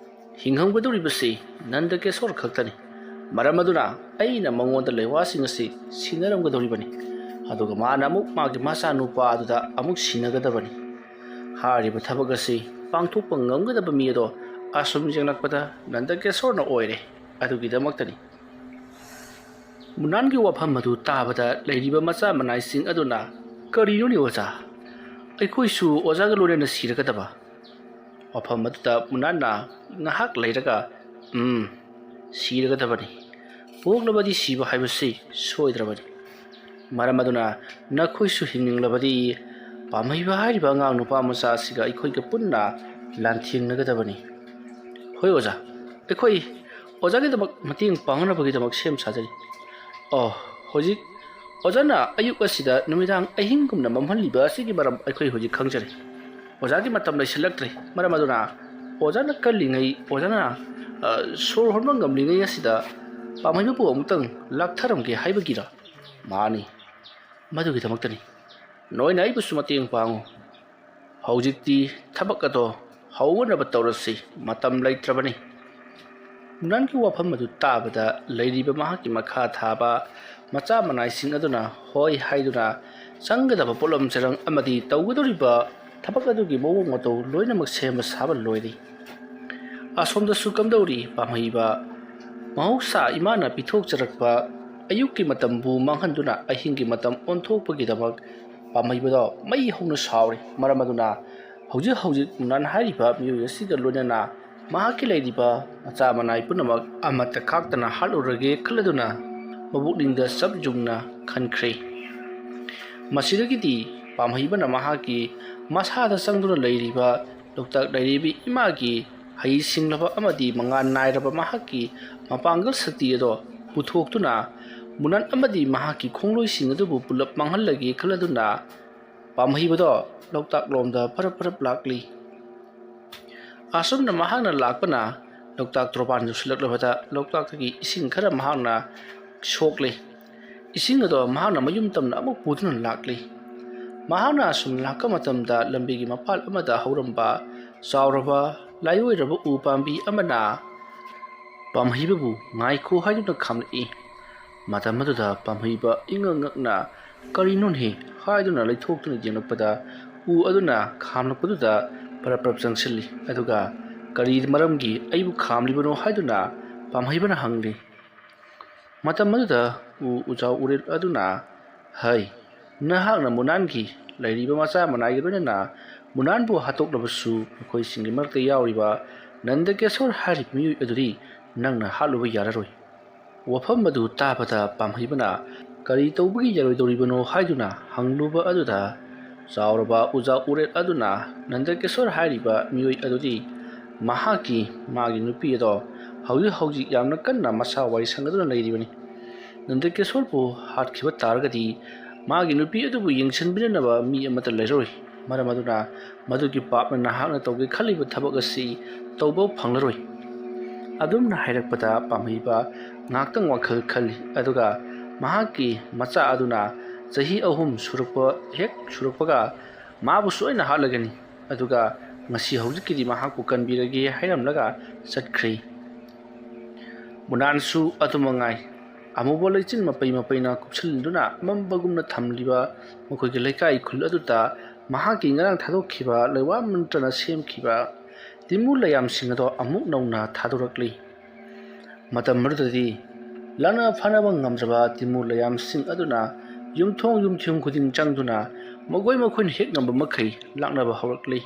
ꯍꯤꯡꯍꯧꯒꯗꯧꯔꯤꯕꯁꯤ ꯅꯟꯗꯀꯦꯁꯣꯔ ꯈꯛꯇꯅꯤ꯫ ꯃꯔꯝ ꯑꯗꯨꯅ ꯑꯩꯅ ꯃꯉꯣꯟꯗ ꯂꯩꯋꯥꯁꯤꯡ ꯑꯁꯤ ꯁꯤꯟꯅꯔꯝꯒꯗꯧꯔꯤꯕꯅꯤ꯫ ꯑꯗꯨꯒ ꯃꯥꯅ ꯑꯃꯨꯛ ꯃꯥꯒꯤ ꯃꯆꯥꯅꯨꯄꯥ ꯑꯗꯨꯗ ꯑꯃꯨꯛ ꯁꯤꯟꯅꯒꯗꯕꯅꯤ꯫ ꯍꯥꯏꯔꯤꯕ ꯊꯕꯛ ꯑꯁꯤ ꯄꯥꯡꯊꯣꯛꯄ ꯉꯝꯒꯗꯕ ꯃꯤ ꯑꯗꯣ ꯑꯁꯨꯝ ꯌꯦꯡꯂꯛꯄꯗ ꯅꯟꯗꯀꯦꯁꯣꯔꯅ ꯑꯣꯏꯔꯦ꯫ ꯑꯗꯨꯒꯤꯗꯃꯛꯇꯅꯤ꯫ ꯃꯨꯅꯥꯟꯒꯤ ꯋꯥꯐꯝ ꯑꯗꯨ ꯇꯥꯕꯗ ꯂꯩꯔꯤꯕ ꯃꯆꯥ ꯃꯅꯥꯏꯁꯤꯡ ꯑꯗꯨꯅ, "ꯀꯔꯤꯅꯣꯅꯦ ꯑꯣꯖꯥ? ꯑꯩꯈꯣꯏꯁꯨ ꯑꯣꯖꯥꯒ ꯂꯣꯏꯅꯅ ꯁꯤꯔꯒꯗꯕ?" ꯋꯥꯐꯝ ꯑꯗꯨꯗ ꯃꯨꯅꯥꯟꯅ ꯉꯥꯏꯍꯥꯛ ꯂꯩꯔꯒ, "ꯎꯝ, ꯁꯤꯔꯒꯗꯕꯅꯤ꯫ ꯄꯣꯛꯂꯕꯗꯤ ꯁꯤꯕ ꯍꯥꯏꯕꯁꯤ ꯁꯣꯏꯗ꯭ꯔꯕꯅꯤ꯫ ꯃꯔꯝ ꯑꯗꯨꯅ ꯅꯈꯣꯏꯁꯨ ꯍꯤꯡꯅꯤꯡꯂꯕꯗꯤ ꯄꯥꯝꯍꯩꯕ ꯍꯥꯏꯔꯤꯕ ꯑꯉꯥꯡ ꯅꯨꯄꯥ ꯃꯆꯥ ꯑꯁꯤꯒ ꯑꯩꯈꯣꯏꯒ ꯄꯨꯟꯅ ꯂꯥꯟꯊꯦꯡꯅꯒꯗꯕꯅꯤ꯫" "ꯍꯣꯏ ꯑꯣꯖꯥ, ꯑꯩꯈꯣꯏ ꯑꯣꯖꯥꯒꯤꯗꯃꯛ ꯃꯇꯦꯡ ꯄꯥꯡꯅꯕꯒꯤꯗꯃꯛ ꯁꯦꯝ ꯁꯥꯖꯔꯤ꯫ ꯑꯣ, ꯍꯧꯖꯤꯛ ꯑꯣꯖꯥꯅ ꯑꯌꯨꯛ ꯑꯁꯤꯗ ꯅꯨꯃꯤꯗꯥꯡ ꯑꯍꯤꯡꯒꯨꯝꯅ ꯃꯝꯍꯜꯂꯤꯕ ꯑꯁꯤꯒꯤ ꯃꯔꯝ ꯑꯩꯈꯣꯏ ꯍꯧꯖꯤꯛ ꯈꯪꯖꯔꯦ꯫ ꯑꯣꯖꯥꯒꯤ ꯃꯇꯝ ꯂꯩꯁꯤꯜꯂꯛꯇ꯭ꯔꯦ꯫ ꯃꯔꯝ ꯑꯗꯨꯅ ꯑꯣꯖꯥꯅ ꯀꯜꯂꯤꯉꯩ, ꯑꯣꯖꯥꯅ, ꯑ, ꯁꯣꯔ ꯍꯣꯟꯕ ꯉꯝꯂꯤꯉꯩ ꯑꯁꯤꯗ ꯄꯥꯝꯍꯩꯕꯕꯨ ꯑꯃꯨꯛꯇꯪ ꯂꯥꯛꯊꯔꯝꯒꯦ ꯍꯥꯏꯕꯒꯤꯔ?" "ꯃꯥꯅꯤ, ꯃꯗꯨꯒꯤꯗꯃꯛꯇꯅꯤ꯫ ꯅꯣꯏꯅ ꯑꯩꯕꯨꯁꯨ ꯃꯇꯦꯡ ꯄꯥꯡꯉꯨ꯫ ꯍꯧꯖꯤꯛꯇꯤ ꯊꯕꯛ ꯑꯗꯣ ꯍꯧꯅꯕ ꯇꯧꯔꯁꯤ, ꯃꯇꯝ ꯂꯩꯇ꯭ꯔꯕꯅꯤ꯫" ꯃꯨꯅꯥꯟꯒꯤ ꯋꯥꯐꯝ ꯑꯗꯨ ꯇꯥꯕꯗ ꯂꯩꯔꯤꯕ ꯃꯍꯥꯛꯀꯤ ꯃꯈꯥ ꯊꯥꯕ ꯃꯆꯥ ꯃꯅꯥꯏꯁꯤꯡ ꯑꯗꯨꯅ ꯍꯣꯏ ꯍꯥꯏꯗꯨꯅ ꯆꯪꯒꯗꯕ ꯄꯣꯠꯂꯝ ꯆꯔꯪ ꯑꯃꯗꯤ ꯇꯧꯒꯗꯧꯔꯤꯕ ꯊꯕꯛ ꯑꯗꯨꯒꯤ ꯃꯑꯣꯡ ꯃꯇꯧ ꯂꯣꯏꯅꯃꯛ ꯁꯦꯝꯕ ꯁꯥꯕ ꯂꯣꯏꯔꯤ꯫ ꯑꯁꯣꯝꯗꯁꯨ ꯀꯝꯗꯧꯔꯤ ꯄꯥꯝꯍꯩꯕ? ꯃꯍꯧꯁꯥ ꯏꯃꯥꯅ ꯄꯤꯊꯣꯛꯆꯔꯛꯄ ꯑꯌꯨꯛꯀꯤ ꯃꯇꯝꯕꯨ ꯃꯥꯡꯍꯟꯗꯨꯅ ꯑꯍꯤꯡꯒꯤ ꯃꯇꯝ ꯑꯣꯟꯊꯣꯛꯄꯒꯤꯗꯃꯛ ꯄꯥꯝꯍꯩꯕꯗꯣ ꯃꯩ ꯍꯧꯅ ꯁꯥꯎꯔꯤ꯫ ꯃꯔꯝ ꯑꯗꯨꯅ ꯍꯧꯖꯤꯛ ꯍꯧꯖꯤꯛ ꯃꯨꯅꯥꯟ ꯍꯥꯏꯔꯤꯕ ꯃꯤꯑꯣꯏ ꯑꯁꯤꯒ ꯂꯣꯏꯅꯅ ꯃꯍꯥꯛꯀꯤ ꯂꯩꯔꯤꯕ ꯃꯆꯥ ꯃꯅꯥꯏ ꯄꯨꯝꯅꯃꯛ ꯑꯃꯠꯇ ꯈꯥꯛꯇꯅ ꯍꯥꯠꯂꯨꯔꯒꯦ ꯈꯜꯂꯗꯨꯅ ꯃꯕꯨꯛꯅꯤꯡꯗ ꯆꯞ ꯌꯨꯡꯅ ꯈꯟꯈ꯭ꯔꯦ꯫ ꯃꯁꯤꯗꯒꯤꯗꯤ ꯄꯥꯝꯍꯩꯕꯅ ꯃꯍꯥꯛꯀꯤ ꯃꯁꯥꯗ ꯆꯪꯗꯨꯅ ꯂꯩꯔꯤꯕ ꯂꯣꯛꯇꯥꯛ ꯂꯥꯏꯔꯦꯝꯕꯤ ꯏꯃꯥꯒꯤ ꯍꯩꯁꯤꯡꯂꯕ ꯑꯃꯗꯤ ꯃꯉꯥꯜ ꯅꯥꯏꯔꯕ ꯃꯍꯥꯛꯀꯤ ꯃꯄꯥꯡꯒꯜ ꯁꯛꯇꯤ ꯑꯗꯣ ꯄꯨꯊꯣꯛꯇꯨꯅ ꯃꯨꯅꯥꯟ ꯑꯃꯗꯤ ꯃꯍꯥꯛꯀꯤ ꯈꯣꯡꯂꯣꯏꯁꯤꯡ ꯑꯗꯨꯕꯨ ꯄꯨꯂꯞ ꯃꯥꯡꯍꯜꯂꯒꯦ ꯈꯜꯂꯗꯨꯅ ꯄꯥꯝꯍꯩꯕꯗꯣ ꯂꯣꯛꯇꯥꯛ ꯂꯣꯝꯗ ꯐꯔꯞ ꯐꯔꯞ ꯂꯥꯛꯂꯤ꯫ ꯑꯁꯨꯝꯅ ꯃꯍꯥꯛꯅ ꯂꯥꯛꯄꯅ ꯂꯣꯛꯇꯥꯛ ꯇꯣꯔꯕꯥꯟ ꯌꯧꯁꯤꯜꯂꯛꯂꯕꯗ ꯂꯣꯛꯇꯥꯛꯇꯒꯤ ꯏꯁꯤꯡ ꯈꯔ ꯃꯍꯥꯛꯅ ꯁꯣꯛꯂꯤ꯫ ꯏꯁꯤꯡ ꯑꯗꯣ ꯃꯍꯥꯛꯅ ꯃꯌꯨꯝ ꯇꯝꯅ ꯑꯃꯨꯛ ꯄꯨꯗꯨꯅ ꯂꯥꯛꯂꯤ꯫ ꯃꯍꯥꯛꯅ ꯑꯁꯨꯝ ꯂꯥꯛꯄ ꯃꯇꯝꯗ ꯂꯝꯕꯤꯒꯤ ꯃꯄꯥꯜ ꯑꯃꯗ ꯍꯧꯔꯝꯕ ꯆꯥꯎꯔꯕ ꯂꯥꯏꯑꯣꯏꯔꯕ ꯎ ꯄꯥꯝꯕꯤ ꯑꯃꯅ ꯄꯥꯝꯍꯩꯕꯕꯨ ꯉꯥꯏꯈꯣ ꯍꯥꯏꯗꯨꯅ ꯈꯥꯝꯂꯛꯏ꯫ ꯃꯇꯝ ꯑꯗꯨꯗ ꯄꯥꯝꯍꯩꯕ ꯏꯉꯛ ꯉꯛꯅ "ꯀꯔꯤꯅꯣꯅꯦ?" ꯍꯥꯏꯗꯨꯅ ꯂꯩꯊꯣꯛꯇꯨꯅ ꯌꯦꯡꯂꯛꯄꯗ, ꯎ ꯑꯗꯨꯅ ꯈꯥꯝꯂꯛꯄꯗꯨꯗ ꯄꯔꯞ ꯄꯔꯞ ꯆꯪꯁꯤꯜꯂꯤ꯫ ꯑꯗꯨꯒ "ꯀꯔꯤ ꯃꯔꯝꯒꯤ ꯑꯩꯕꯨ ꯈꯥꯝꯂꯤꯕꯅꯣ?" ꯍꯥꯏꯗꯨꯅ ꯄꯥꯝꯍꯩꯕꯅ ꯍꯪꯂꯤ꯫ ꯃꯇꯝ ꯑꯗꯨꯗ ꯎ ꯎꯖꯥꯎ ꯎꯔꯦꯜ ꯑꯗꯨꯅ, "ꯍꯩ, ꯅꯍꯥꯛꯅ ꯃꯨꯅꯥꯟꯒꯤ ꯂꯩꯔꯤꯕ ꯃꯆꯥ ꯃꯅꯥꯏꯒ ꯂꯣꯏꯅꯅ ꯃꯨꯅꯥꯟꯕꯨ ꯍꯥꯠꯇꯣꯛꯂꯕꯁꯨ, ꯃꯈꯣꯏꯁꯤꯡꯒꯤ ꯃꯔꯛꯇ ꯌꯥꯎꯔꯤꯕ ꯅꯟꯗꯀꯦꯁꯣꯔ ꯍꯥꯏꯔꯤꯕ ꯃꯤꯑꯣꯏ ꯑꯗꯨꯗꯤ ꯅꯪꯅ ꯍꯥꯠꯂꯨꯕ ꯌꯥꯔꯔꯣꯏ꯫" ꯋꯥꯐꯝ ꯑꯗꯨ ꯇꯥꯕꯗ ꯄꯥꯝꯍꯩꯕꯅ "ꯀꯔꯤ ꯇꯧꯕꯒꯤ ꯌꯥꯔꯣꯏꯗꯧꯔꯤꯕꯅꯣ?" ꯍꯥꯏꯗꯨꯅ ꯍꯪꯂꯨꯕ ꯑꯗꯨꯗ, ꯆꯥꯎꯔꯕ ꯎꯖꯥ ꯎꯔꯦꯜ ꯑꯗꯨꯅ ꯅꯟꯗꯀꯦꯁꯣꯔ ꯍꯥꯏꯔꯤꯕ ꯃꯤꯑꯣꯏ ꯑꯗꯨꯗꯤ ꯃꯍꯥꯛꯀꯤ, ꯃꯥꯒꯤ ꯅꯨꯄꯤ ꯑꯗꯣ ꯍꯧꯖꯤꯛ ꯍꯧꯖꯤꯛ ꯌꯥꯝꯅ ꯀꯟꯅ ꯃꯁꯥ ꯋꯥꯔꯤ ꯁꯥꯟꯅꯗꯨꯅ ꯂꯩꯔꯤꯕꯅꯤ꯫ ꯅꯟꯗꯀꯦꯁꯣꯔꯕꯨ ꯍꯥꯠꯈꯤꯕ ꯇꯥꯔꯒꯗꯤ ꯃꯥꯒꯤ ꯅꯨꯄꯤ ꯑꯗꯨꯕꯨ ꯌꯦꯡꯁꯤꯟꯕꯤꯅꯅꯕ ꯃꯤ ꯑꯃꯠꯇ ꯂꯩꯔꯔꯣꯏ꯫ ꯃꯔꯝ ꯑꯗꯨꯅ ꯃꯗꯨꯒꯤ ꯄꯥꯞꯅ ꯅꯍꯥꯛꯅ ꯇꯧꯒꯦ ꯈꯜꯂꯤꯕ ꯊꯕꯛ ꯑꯁꯤ ꯇꯧꯕ ꯐꯪꯂꯔꯣꯏ꯫ ꯑꯗꯨꯝꯅ ꯍꯥꯏꯔꯛꯄꯗ ꯄꯥꯝꯍꯩꯕ ꯉꯥꯛꯇꯪ ꯋꯥꯈꯜ ꯈꯜꯂꯤ꯫ ꯑꯗꯨꯒ ꯃꯍꯥꯛꯀꯤ ꯃꯆꯥ ꯑꯗꯨꯅ ꯆꯍꯤ ꯑꯍꯨꯝ ꯁꯨꯔꯛꯄ ꯍꯦꯛ ꯁꯨꯔꯛꯄꯒ ꯃꯥꯕꯨ ꯁꯣꯏꯅ ꯍꯥꯠꯂꯒꯅꯤ꯫ ꯑꯗꯨꯒ ꯉꯁꯤ ꯍꯧꯖꯤꯛꯀꯤꯗꯤ ꯃꯍꯥꯛꯄꯨ ꯀꯟꯕꯤꯔꯒꯦ ꯍꯥꯏꯔꯝꯂꯒ ꯆꯠꯈ꯭ꯔꯦ꯫ ꯃꯨꯅꯥꯟꯁꯨ ꯑꯗꯨꯃꯉꯥꯏ꯫ ꯑꯃꯨꯕ ꯂꯩꯆꯤꯟ ꯃꯄꯩ ꯃꯄꯩꯅ ꯀꯨꯞꯁꯤꯟꯗꯨꯅ ꯃꯝꯕꯒꯨꯝꯅ ꯊꯝꯂꯤꯕ ꯃꯈꯣꯏꯒꯤ ꯂꯩꯀꯥꯏ ꯈꯨꯜ ꯑꯗꯨꯗ ꯃꯍꯥꯛꯀꯤ ꯉꯔꯥꯡ ꯊꯥꯗꯣꯛꯈꯤꯕ ꯂꯩꯋꯥ ꯃꯟꯇ꯭ꯔꯅ ꯁꯦꯝꯈꯤꯕ ꯇꯤꯃꯨ ꯂꯩꯌꯥꯝꯁꯤꯡ ꯑꯗꯣ ꯑꯃꯨꯛ ꯅꯧꯅ ꯊꯥꯗꯣꯔꯛꯂꯤ꯫ ꯃꯇꯝ ꯑꯗꯨꯗꯗꯤ ꯂꯥꯛꯅ ꯐꯥꯅꯕ ꯉꯝꯗ꯭ꯔꯕ ꯇꯤꯃꯨ ꯂꯩꯌꯥꯝꯁꯤꯡ ꯑꯗꯨꯅ ꯌꯨꯝꯊꯣꯡ ꯌꯨꯝꯊꯣꯡ ꯈꯨꯗꯤꯡ ꯆꯪꯗꯨꯅ ꯃꯈꯣꯏ ꯃꯈꯣꯏꯅ ꯍꯦꯛ ꯉꯝꯕ ꯃꯈꯩ ꯂꯥꯛꯅꯕ ꯍꯧꯔꯛꯂꯤ꯫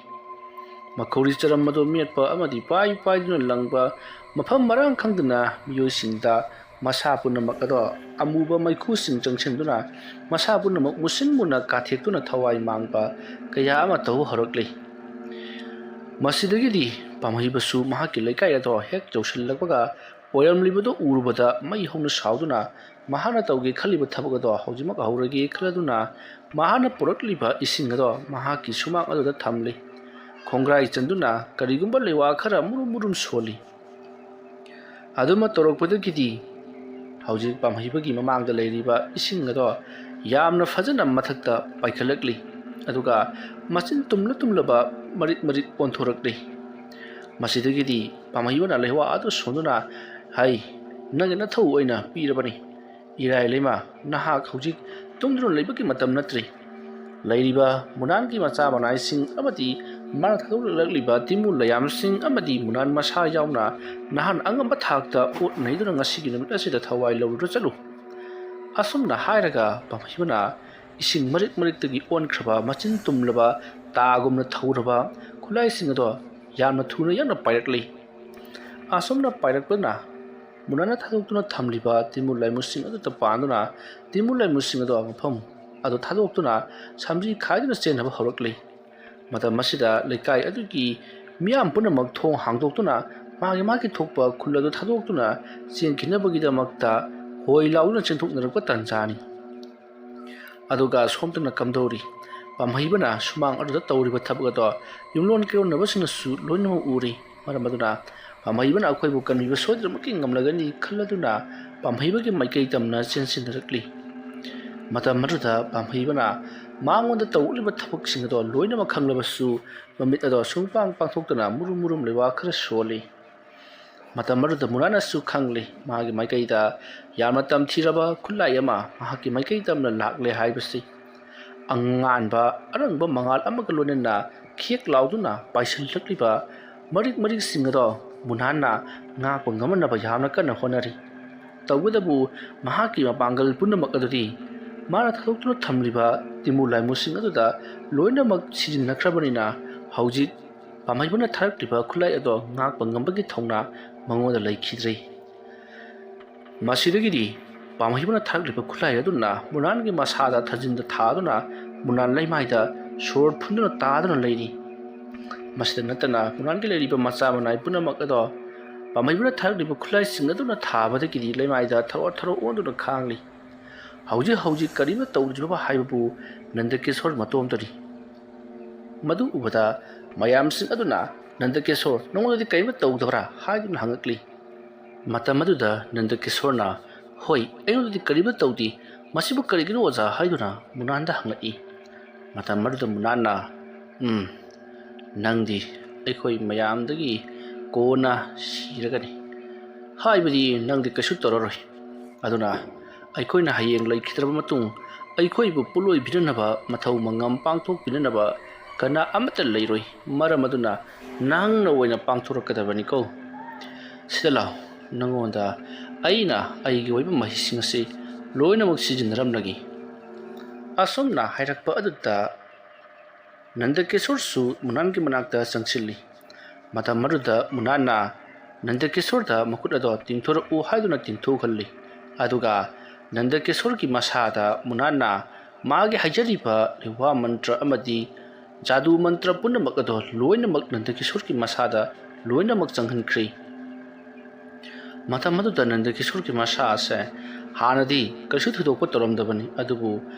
ꯃꯈꯧꯔꯤ ꯆꯔꯝ ꯑꯗꯨ ꯃꯦꯠꯄ ꯑꯃꯗꯤ ꯄꯥꯏ ꯄꯥꯏꯗꯨꯅ ꯂꯪꯕ ꯃꯐꯝ ꯃꯔꯥꯡ ꯈꯪꯗꯅ ꯃꯤꯑꯣꯏꯁꯤꯡꯗ ꯃꯁꯥ ꯄꯨꯝꯅꯃꯛ ꯑꯗꯣ ꯑꯃꯨꯕ ꯃꯩꯈꯨꯁꯤꯡ ꯆꯪꯁꯤꯟꯗꯨꯅ ꯃꯁꯥ ꯄꯨꯝꯅꯃꯛ ꯃꯨꯁꯤꯟ ꯃꯨꯅ ꯀꯥꯊꯦꯛꯇꯨꯅ ꯊꯋꯥꯏ ꯃꯥꯡꯕ ꯀꯌꯥ ꯑꯃ ꯇꯧꯕ ꯍꯧꯔꯛꯂꯤ꯫ ꯃꯁꯤꯗꯒꯤꯗꯤ ꯄꯥꯝꯍꯩꯕꯁꯨ ꯃꯍꯥꯛꯀꯤ ꯂꯩꯀꯥꯏ ꯑꯗꯣ ꯍꯦꯛ ꯌꯧꯁꯤꯜꯂꯛꯄꯒ ꯑꯣꯏꯔꯝꯂꯤꯕꯗꯨ ꯎꯔꯨꯕꯗ ꯃꯩ ꯍꯧꯅ ꯁꯥꯎꯗꯨꯅ ꯃꯍꯥꯛꯅ ꯇꯧꯒꯦ ꯈꯜꯂꯤꯕ ꯊꯕꯛ ꯑꯗꯣ ꯍꯧꯖꯤꯛꯃꯛ ꯍꯧꯔꯒꯦ ꯈꯜꯂꯗꯨꯅ ꯃꯍꯥꯛꯅ ꯄꯨꯔꯛꯂꯤꯕ ꯏꯁꯤꯡ ꯑꯗꯣ ꯃꯍꯥꯛꯀꯤ ꯁꯨꯃꯥꯡ ꯑꯗꯨꯗ ꯊꯝꯂꯤ꯫ ꯈꯣꯡꯒ꯭ꯔꯥꯏ ꯆꯟꯗꯨꯅ ꯀꯔꯤꯒꯨꯝꯕ ꯂꯩꯋꯥ ꯈꯔ ꯃꯨꯔꯨꯝ ꯃꯨꯔꯨꯝ ꯁꯣꯜꯂꯤ꯫ ꯑꯗꯨꯃ ꯇꯧꯔꯛꯄꯗꯒꯤꯗꯤ ꯍꯧꯖꯤꯛ ꯄꯥꯝꯍꯩꯕꯒꯤ ꯃꯃꯥꯡꯗ ꯂꯩꯔꯤꯕ ꯏꯁꯤꯡ ꯑꯗꯣ ꯌꯥꯝꯅ ꯐꯖꯅ ꯃꯊꯛꯇ ꯄꯥꯏꯈꯠꯂꯛꯂꯤ꯫ ꯑꯗꯨꯒ ꯃꯆꯤꯟ ꯇꯨꯝꯂ ꯇꯨꯝꯂꯕ ꯃꯔꯤꯛ ꯃꯔꯤꯛ ꯑꯣꯟꯊꯣꯔꯛꯂꯤ꯫ ꯃꯁꯤꯗꯒꯤꯗꯤ ꯄꯥꯝꯍꯩꯕꯅ ꯂꯩꯋꯥ ꯑꯗꯨ ꯁꯣꯟꯗꯨꯅ, "ꯍꯩ, ꯅꯪꯒꯤ ꯅꯊꯧ ꯑꯣꯏꯅ ꯄꯤꯔꯕꯅꯤ꯫ ꯏꯔꯥꯏ ꯂꯩꯃ, ꯅꯍꯥꯛ ꯍꯧꯖꯤꯛ ꯇꯨꯝꯗꯨꯅ ꯂꯩꯕꯒꯤ ꯃꯇꯝ ꯅꯠꯇ꯭ꯔꯤ꯫ ꯂꯩꯔꯤꯕ ꯃꯨꯅꯥꯟꯒꯤ ꯃꯆꯥ ꯃꯅꯥꯏꯁꯤꯡ ꯑꯃꯗꯤ ꯃꯥꯅ ꯊꯥꯗꯣꯛꯂꯛꯂꯤꯕ ꯇꯤꯃꯨ ꯂꯩꯌꯥꯝꯁꯤꯡ ꯑꯃꯗꯤ ꯃꯨꯅꯥꯟ ꯃꯁꯥ ꯌꯥꯎꯅ ꯅꯍꯥꯟ ꯑꯉꯝꯕ ꯊꯥꯛꯇ ꯑꯣꯠ ꯅꯩꯗꯨꯅ ꯉꯁꯤꯒꯤ ꯅꯨꯃꯤꯠ ꯑꯁꯤꯗ ꯊꯋꯥꯏ ꯂꯧꯔꯨꯔ ꯆꯠꯂꯨ꯫ ꯑꯁꯨꯝꯅ ꯍꯥꯏꯔꯒ ꯄꯥꯝꯍꯩꯕꯅ ꯏꯁꯤꯡ ꯃꯔꯤꯛ ꯃꯔꯤꯛꯇꯒꯤ ꯑꯣꯟꯈ꯭ꯔꯕ ꯃꯆꯤꯟ ꯇꯨꯝꯂꯕ ꯇꯥꯒꯨꯝꯅ ꯊꯧꯔꯕ ꯈꯨꯠꯂꯥꯏꯁꯤꯡ ꯑꯗꯣ ꯌꯥꯝꯅ ꯊꯨꯅ ꯌꯥꯡꯅ ꯄꯥꯏꯔꯛꯂꯤ꯫ ꯑꯁꯨꯝꯅ ꯄꯥꯏꯔꯛꯄꯅ ꯃꯨꯅꯥꯟꯅ ꯊꯥꯗꯣꯛꯇꯨꯅ ꯊꯝꯂꯤꯕ ꯇꯤꯃꯨ ꯂꯥꯏꯃꯨꯁꯤꯡ ꯑꯗꯨꯗ ꯄꯥꯟꯗꯨꯅ ꯇꯤꯃꯨ ꯂꯥꯏꯃꯨꯁꯤꯡ ꯑꯗꯣ ꯃꯐꯝ ꯑꯗꯨ ꯊꯥꯗꯣꯛꯇꯨꯅ ꯁꯝꯖꯤ ꯈꯥꯏꯗꯨꯅ ꯆꯦꯟꯅꯕ ꯍꯧꯔꯛꯂꯤ꯫ ꯃꯇꯝ ꯑꯁꯤꯗ ꯂꯩꯀꯥꯏ ꯑꯗꯨꯒꯤ ꯃꯤꯌꯥꯝ ꯄꯨꯝꯅꯃꯛ ꯊꯣꯡ ꯍꯥꯡꯗꯣꯛꯇꯨꯅ ꯃꯥꯒꯤ ꯃꯥꯒꯤ ꯊꯣꯛꯄ ꯈꯨꯜ ꯑꯗꯨ ꯊꯥꯗꯣꯛꯇꯨꯅ ꯆꯦꯟꯈꯤꯅꯕꯒꯤꯗꯃꯛꯇ ꯍꯣꯏ ꯂꯥꯎꯗꯨꯅ ꯆꯦꯟꯊꯣꯛꯅꯔꯛꯄ ꯇꯥꯟꯖꯥꯅꯤ꯫ ꯑꯗꯨꯒ ꯁꯣꯝꯗꯅ ꯀꯝꯗꯧꯔꯤ? ꯄꯥꯝꯍꯩꯕꯅ ꯁꯨꯃꯥꯡ ꯑꯗꯨꯗ ꯇꯧꯔꯤꯕ ꯊꯕꯛ ꯑꯗꯣ ꯌꯨꯝꯂꯣꯟ ꯀꯩꯔꯣꯟꯅꯕꯁꯤꯡꯅꯁꯨ ꯂꯣꯏꯅꯃꯛ ꯎꯔꯤ꯫ ꯃꯔꯝ ꯑꯗꯨꯅ ꯄꯥꯝꯍꯩꯕꯅ ꯑꯩꯈꯣꯏꯕꯨ ꯀꯟꯕꯤꯕ ꯁꯣꯏꯗꯅꯃꯛꯀꯤ ꯉꯝꯂꯒꯅꯤ ꯈꯜꯂꯗꯨꯅ ꯄꯥꯝꯍꯩꯕꯒꯤ ꯃꯥꯏꯀꯩ ꯇꯝꯅ ꯆꯦꯟꯁꯤꯟꯅꯔꯛꯂꯤ꯫ ꯃꯇꯝ ꯑꯗꯨꯗ ꯄꯥꯝꯍꯩꯕꯅ ꯃꯉꯣꯟꯗ ꯇꯧꯔꯛꯂꯤꯕ ꯊꯕꯛꯁꯤꯡ ꯑꯗꯣ ꯂꯣꯏꯅꯃꯛ ꯈꯪꯂꯕꯁꯨ ꯃꯃꯤꯠ ꯑꯗꯣ ꯁꯨꯡꯄꯥꯡ ꯄꯥꯡꯊꯣꯛꯇꯅ ꯃꯨꯔꯨꯝ ꯃꯨꯔꯨꯝ ꯂꯩꯋꯥ ꯈꯔ ꯁꯣꯜꯂꯤ꯫ ꯃꯇꯝ ꯑꯗꯨꯗ ꯃꯨꯅꯥꯟꯅꯁꯨ ꯈꯪꯂꯤ, ꯃꯥꯒꯤ ꯃꯥꯏꯀꯩꯗ ꯌꯥꯝꯅ ꯇꯝꯊꯤꯔꯕ ꯈꯨꯠꯂꯥꯏ ꯑꯃ ꯃꯍꯥꯛꯀꯤ ꯃꯥꯏꯀꯩ ꯇꯝꯅ ꯂꯥꯛꯂꯦ ꯍꯥꯏꯕꯁꯤ꯫ ꯑꯉꯥꯟꯕ ꯑꯔꯪꯕ ꯃꯉꯥꯜ ꯑꯃꯒ ꯂꯣꯏꯅꯅ ꯈꯦꯛ ꯂꯥꯎꯗꯨꯅ ꯄꯥꯏꯁꯤꯜꯂꯛꯂꯤꯕ ꯃꯔꯤꯛ ꯃꯔꯤꯛꯁꯤꯡ ꯑꯗꯣ ꯃꯨꯅꯥꯟꯅ ꯉꯥꯛꯄ ꯉꯝꯅꯅꯕ ꯌꯥꯝꯅ ꯀꯟꯅ ꯍꯣꯠꯅꯔꯤ꯫ ꯇꯧꯕꯇꯕꯨ ꯃꯍꯥꯛꯀꯤ ꯃꯄꯥꯡꯒꯜ ꯄꯨꯝꯅꯃꯛ ꯑꯗꯨꯗꯤ ꯃꯥꯅ ꯊꯥꯗꯣꯛꯇꯨꯅ ꯊꯝꯂꯤꯕ ꯇꯤꯃꯨ ꯂꯥꯏꯃꯨꯁꯤꯡ ꯑꯗꯨꯗ ꯂꯣꯏꯅꯃꯛ ꯁꯤꯖꯤꯟꯅꯈ꯭ꯔꯕꯅꯤꯅ ꯍꯧꯖꯤꯛ ꯄꯥꯝꯍꯩꯕꯅ ꯊꯥꯔꯛꯂꯤꯕ ꯈꯨꯠꯂꯥꯏ ꯑꯗꯣ ꯉꯥꯛꯄ ꯉꯝꯕꯒꯤ ꯊꯧꯅꯥ ꯃꯉꯣꯟꯗ ꯂꯩꯈꯤꯗ꯭ꯔꯦ꯫ ꯃꯁꯤꯗꯒꯤꯗꯤ ꯄꯥꯝꯍꯩꯕꯅ ꯊꯥꯔꯛꯂꯤꯕ ꯈꯨꯠꯂꯥꯏ ꯑꯗꯨꯅ ꯃꯨꯅꯥꯟꯒꯤ ꯃꯁꯥꯗ ꯊꯥꯖꯤꯟꯗ ꯊꯥꯗꯨꯅ ꯃꯨꯅꯥꯟ ꯂꯩꯃꯥꯏꯗ ꯁꯣꯔ ꯐꯨꯟꯗꯨꯅ ꯇꯥꯗꯨꯅ ꯂꯩꯔꯤ꯫ ꯃꯁꯤꯗ ꯅꯠꯇꯅ ꯃꯨꯅꯥꯟꯒꯤ ꯂꯩꯔꯤꯕ ꯃꯆꯥ ꯃꯅꯥꯏ ꯄꯨꯝꯅꯃꯛ ꯑꯗꯣ ꯄꯥꯝꯍꯩꯕꯅ ꯊꯥꯔꯛꯂꯤꯕ ꯈꯨꯠꯂꯥꯏꯁꯤꯡ ꯑꯗꯨꯅ ꯊꯥꯕꯗꯒꯤꯗꯤ ꯂꯩꯃꯥꯏꯗ ꯊꯔꯣ ꯊꯔꯣ ꯑꯣꯟꯗꯨꯅ ꯈꯥꯡꯂꯤ꯫ ꯍꯧꯖꯤꯛ ꯍꯧꯖꯤꯛ ꯀꯔꯤꯝꯇ ꯇꯧꯗ꯭ꯔꯤꯕ ꯍꯥꯏꯕꯕꯨ ꯅꯟꯗꯀꯤꯁꯣꯔ ꯃꯇꯣꯝꯇꯅꯤ꯫ ꯃꯗꯨ ꯎꯕꯗ ꯃꯌꯥꯝꯁꯤꯡ ꯑꯗꯨꯅ, "ꯅꯟꯗꯀꯤꯁꯣꯔ, ꯅꯉꯣꯟꯗꯗꯤ ꯀꯔꯤꯝꯇ ꯇꯧꯗꯕ꯭ꯔꯥ?" ꯍꯥꯏꯗꯨꯅ ꯍꯪꯉꯛꯂꯤ꯫ ꯃꯇꯝ ꯑꯗꯨꯗ ꯅꯟꯗꯀꯤꯁꯣꯔꯅ, "ꯍꯣꯏ, ꯑꯩꯉꯣꯟꯗꯗꯤ ꯀꯔꯤꯝꯇ ꯇꯧꯗꯦ, ꯃꯁꯤꯕꯨ ꯀꯔꯤꯒꯤꯅꯣ ꯑꯣꯖꯥ?" ꯍꯥꯏꯗꯨꯅ ꯃꯨꯅꯥꯟꯗ ꯍꯪꯉꯛꯏ꯫ ꯃꯇꯝ ꯑꯗꯨꯗ ꯃꯨꯅꯥꯟꯅ, "ꯎꯝ, ꯅꯪꯗꯤ ꯑꯩꯈꯣꯏ ꯃꯌꯥꯝꯗꯒꯤ ꯀꯣꯟꯅ ꯁꯤꯔꯒꯅꯤ꯫ ꯍꯥꯏꯕꯗꯤ ꯅꯪꯗꯤ ꯀꯩꯁꯨ ꯇꯧꯔꯔꯣꯏ꯫ ꯑꯗꯨꯅ ꯑꯩꯈꯣꯏꯅ ꯍꯌꯦꯡ ꯂꯩꯈꯤꯗ꯭ꯔꯕ ꯃꯇꯨꯡ ꯑꯩꯈꯣꯏꯕꯨ ꯄꯣꯠꯂꯣꯏꯕꯤꯅꯅꯕ, ꯃꯊꯧ ꯃꯉꯝ ꯄꯥꯡꯊꯣꯛꯄꯤꯅꯅꯕ ꯀꯅꯥ ꯑꯃꯠꯇ ꯂꯩꯔꯣꯏ꯫ ꯃꯔꯝ ꯑꯗꯨꯅ ꯅꯍꯥꯛꯅ ꯑꯣꯏꯅ ꯄꯥꯡꯊꯣꯔꯛꯀꯗꯕꯅꯤꯀꯣ꯫ ꯁꯤꯗ ꯂꯥꯛꯑꯣ, ꯅꯉꯣꯟꯗ ꯑꯩꯅ ꯑꯩꯒꯤ ꯑꯣꯏꯕ ꯃꯍꯩꯁꯤꯡ ꯑꯁꯤ ꯂꯣꯏꯅꯃꯛ ꯁꯤꯖꯤꯟꯅꯔꯝꯂꯒꯦ꯫ ꯑꯁꯨꯝꯅ ꯍꯥꯏꯔꯛꯄ ꯑꯗꯨꯗ ꯅꯟꯗꯀꯤꯁꯣꯔꯁꯨ ꯃꯨꯅꯥꯟꯒꯤ ꯃꯅꯥꯛꯇ ꯆꯪꯁꯤꯜꯂꯤ꯫ ꯃꯇꯝ ꯑꯗꯨꯗ ꯃꯨꯅꯥꯟꯅ ꯅꯟꯗꯀꯤꯁꯣꯔꯗ ꯃꯈꯨꯠ ꯑꯗꯣ ꯇꯤꯡꯊꯣꯔꯛꯎ ꯍꯥꯏꯗꯨꯅ ꯇꯤꯡꯊꯣꯛꯍꯜꯂꯤ꯫ ꯑꯗꯨꯒ ꯅꯟꯗꯀꯤꯁꯣꯔꯒꯤ ꯃꯁꯥꯗ ꯃꯨꯅꯥꯟꯅ ꯃꯥꯒꯤ ꯍꯥꯏꯖꯔꯤꯕ ꯂꯩꯋꯥ ꯃꯟꯇ꯭ꯔ ꯑꯃꯗꯤ ꯖꯥꯗꯨ ꯃꯟꯇ꯭ꯔ ꯄꯨꯝꯅꯃꯛ ꯑꯗꯣ ꯂꯣꯏꯅꯃꯛ ꯅꯟꯗꯀꯤꯁꯣꯔꯒꯤ ꯃꯁꯥꯗ ꯂꯣꯏꯅꯃꯛ ꯆꯪꯍꯟꯈ꯭ꯔꯤ꯫ ꯃꯇꯝ ꯑꯗꯨꯗ ꯅꯟꯗꯀꯤꯁꯣꯔꯒꯤ ꯃꯁꯥ ꯑꯁꯦ ꯍꯥꯟꯅꯗꯤ ꯀꯩꯁꯨ ꯊꯣꯏꯗꯣꯛꯄ ꯇꯧꯔꯝꯗꯕꯅꯤ, ꯑꯗꯨꯕꯨ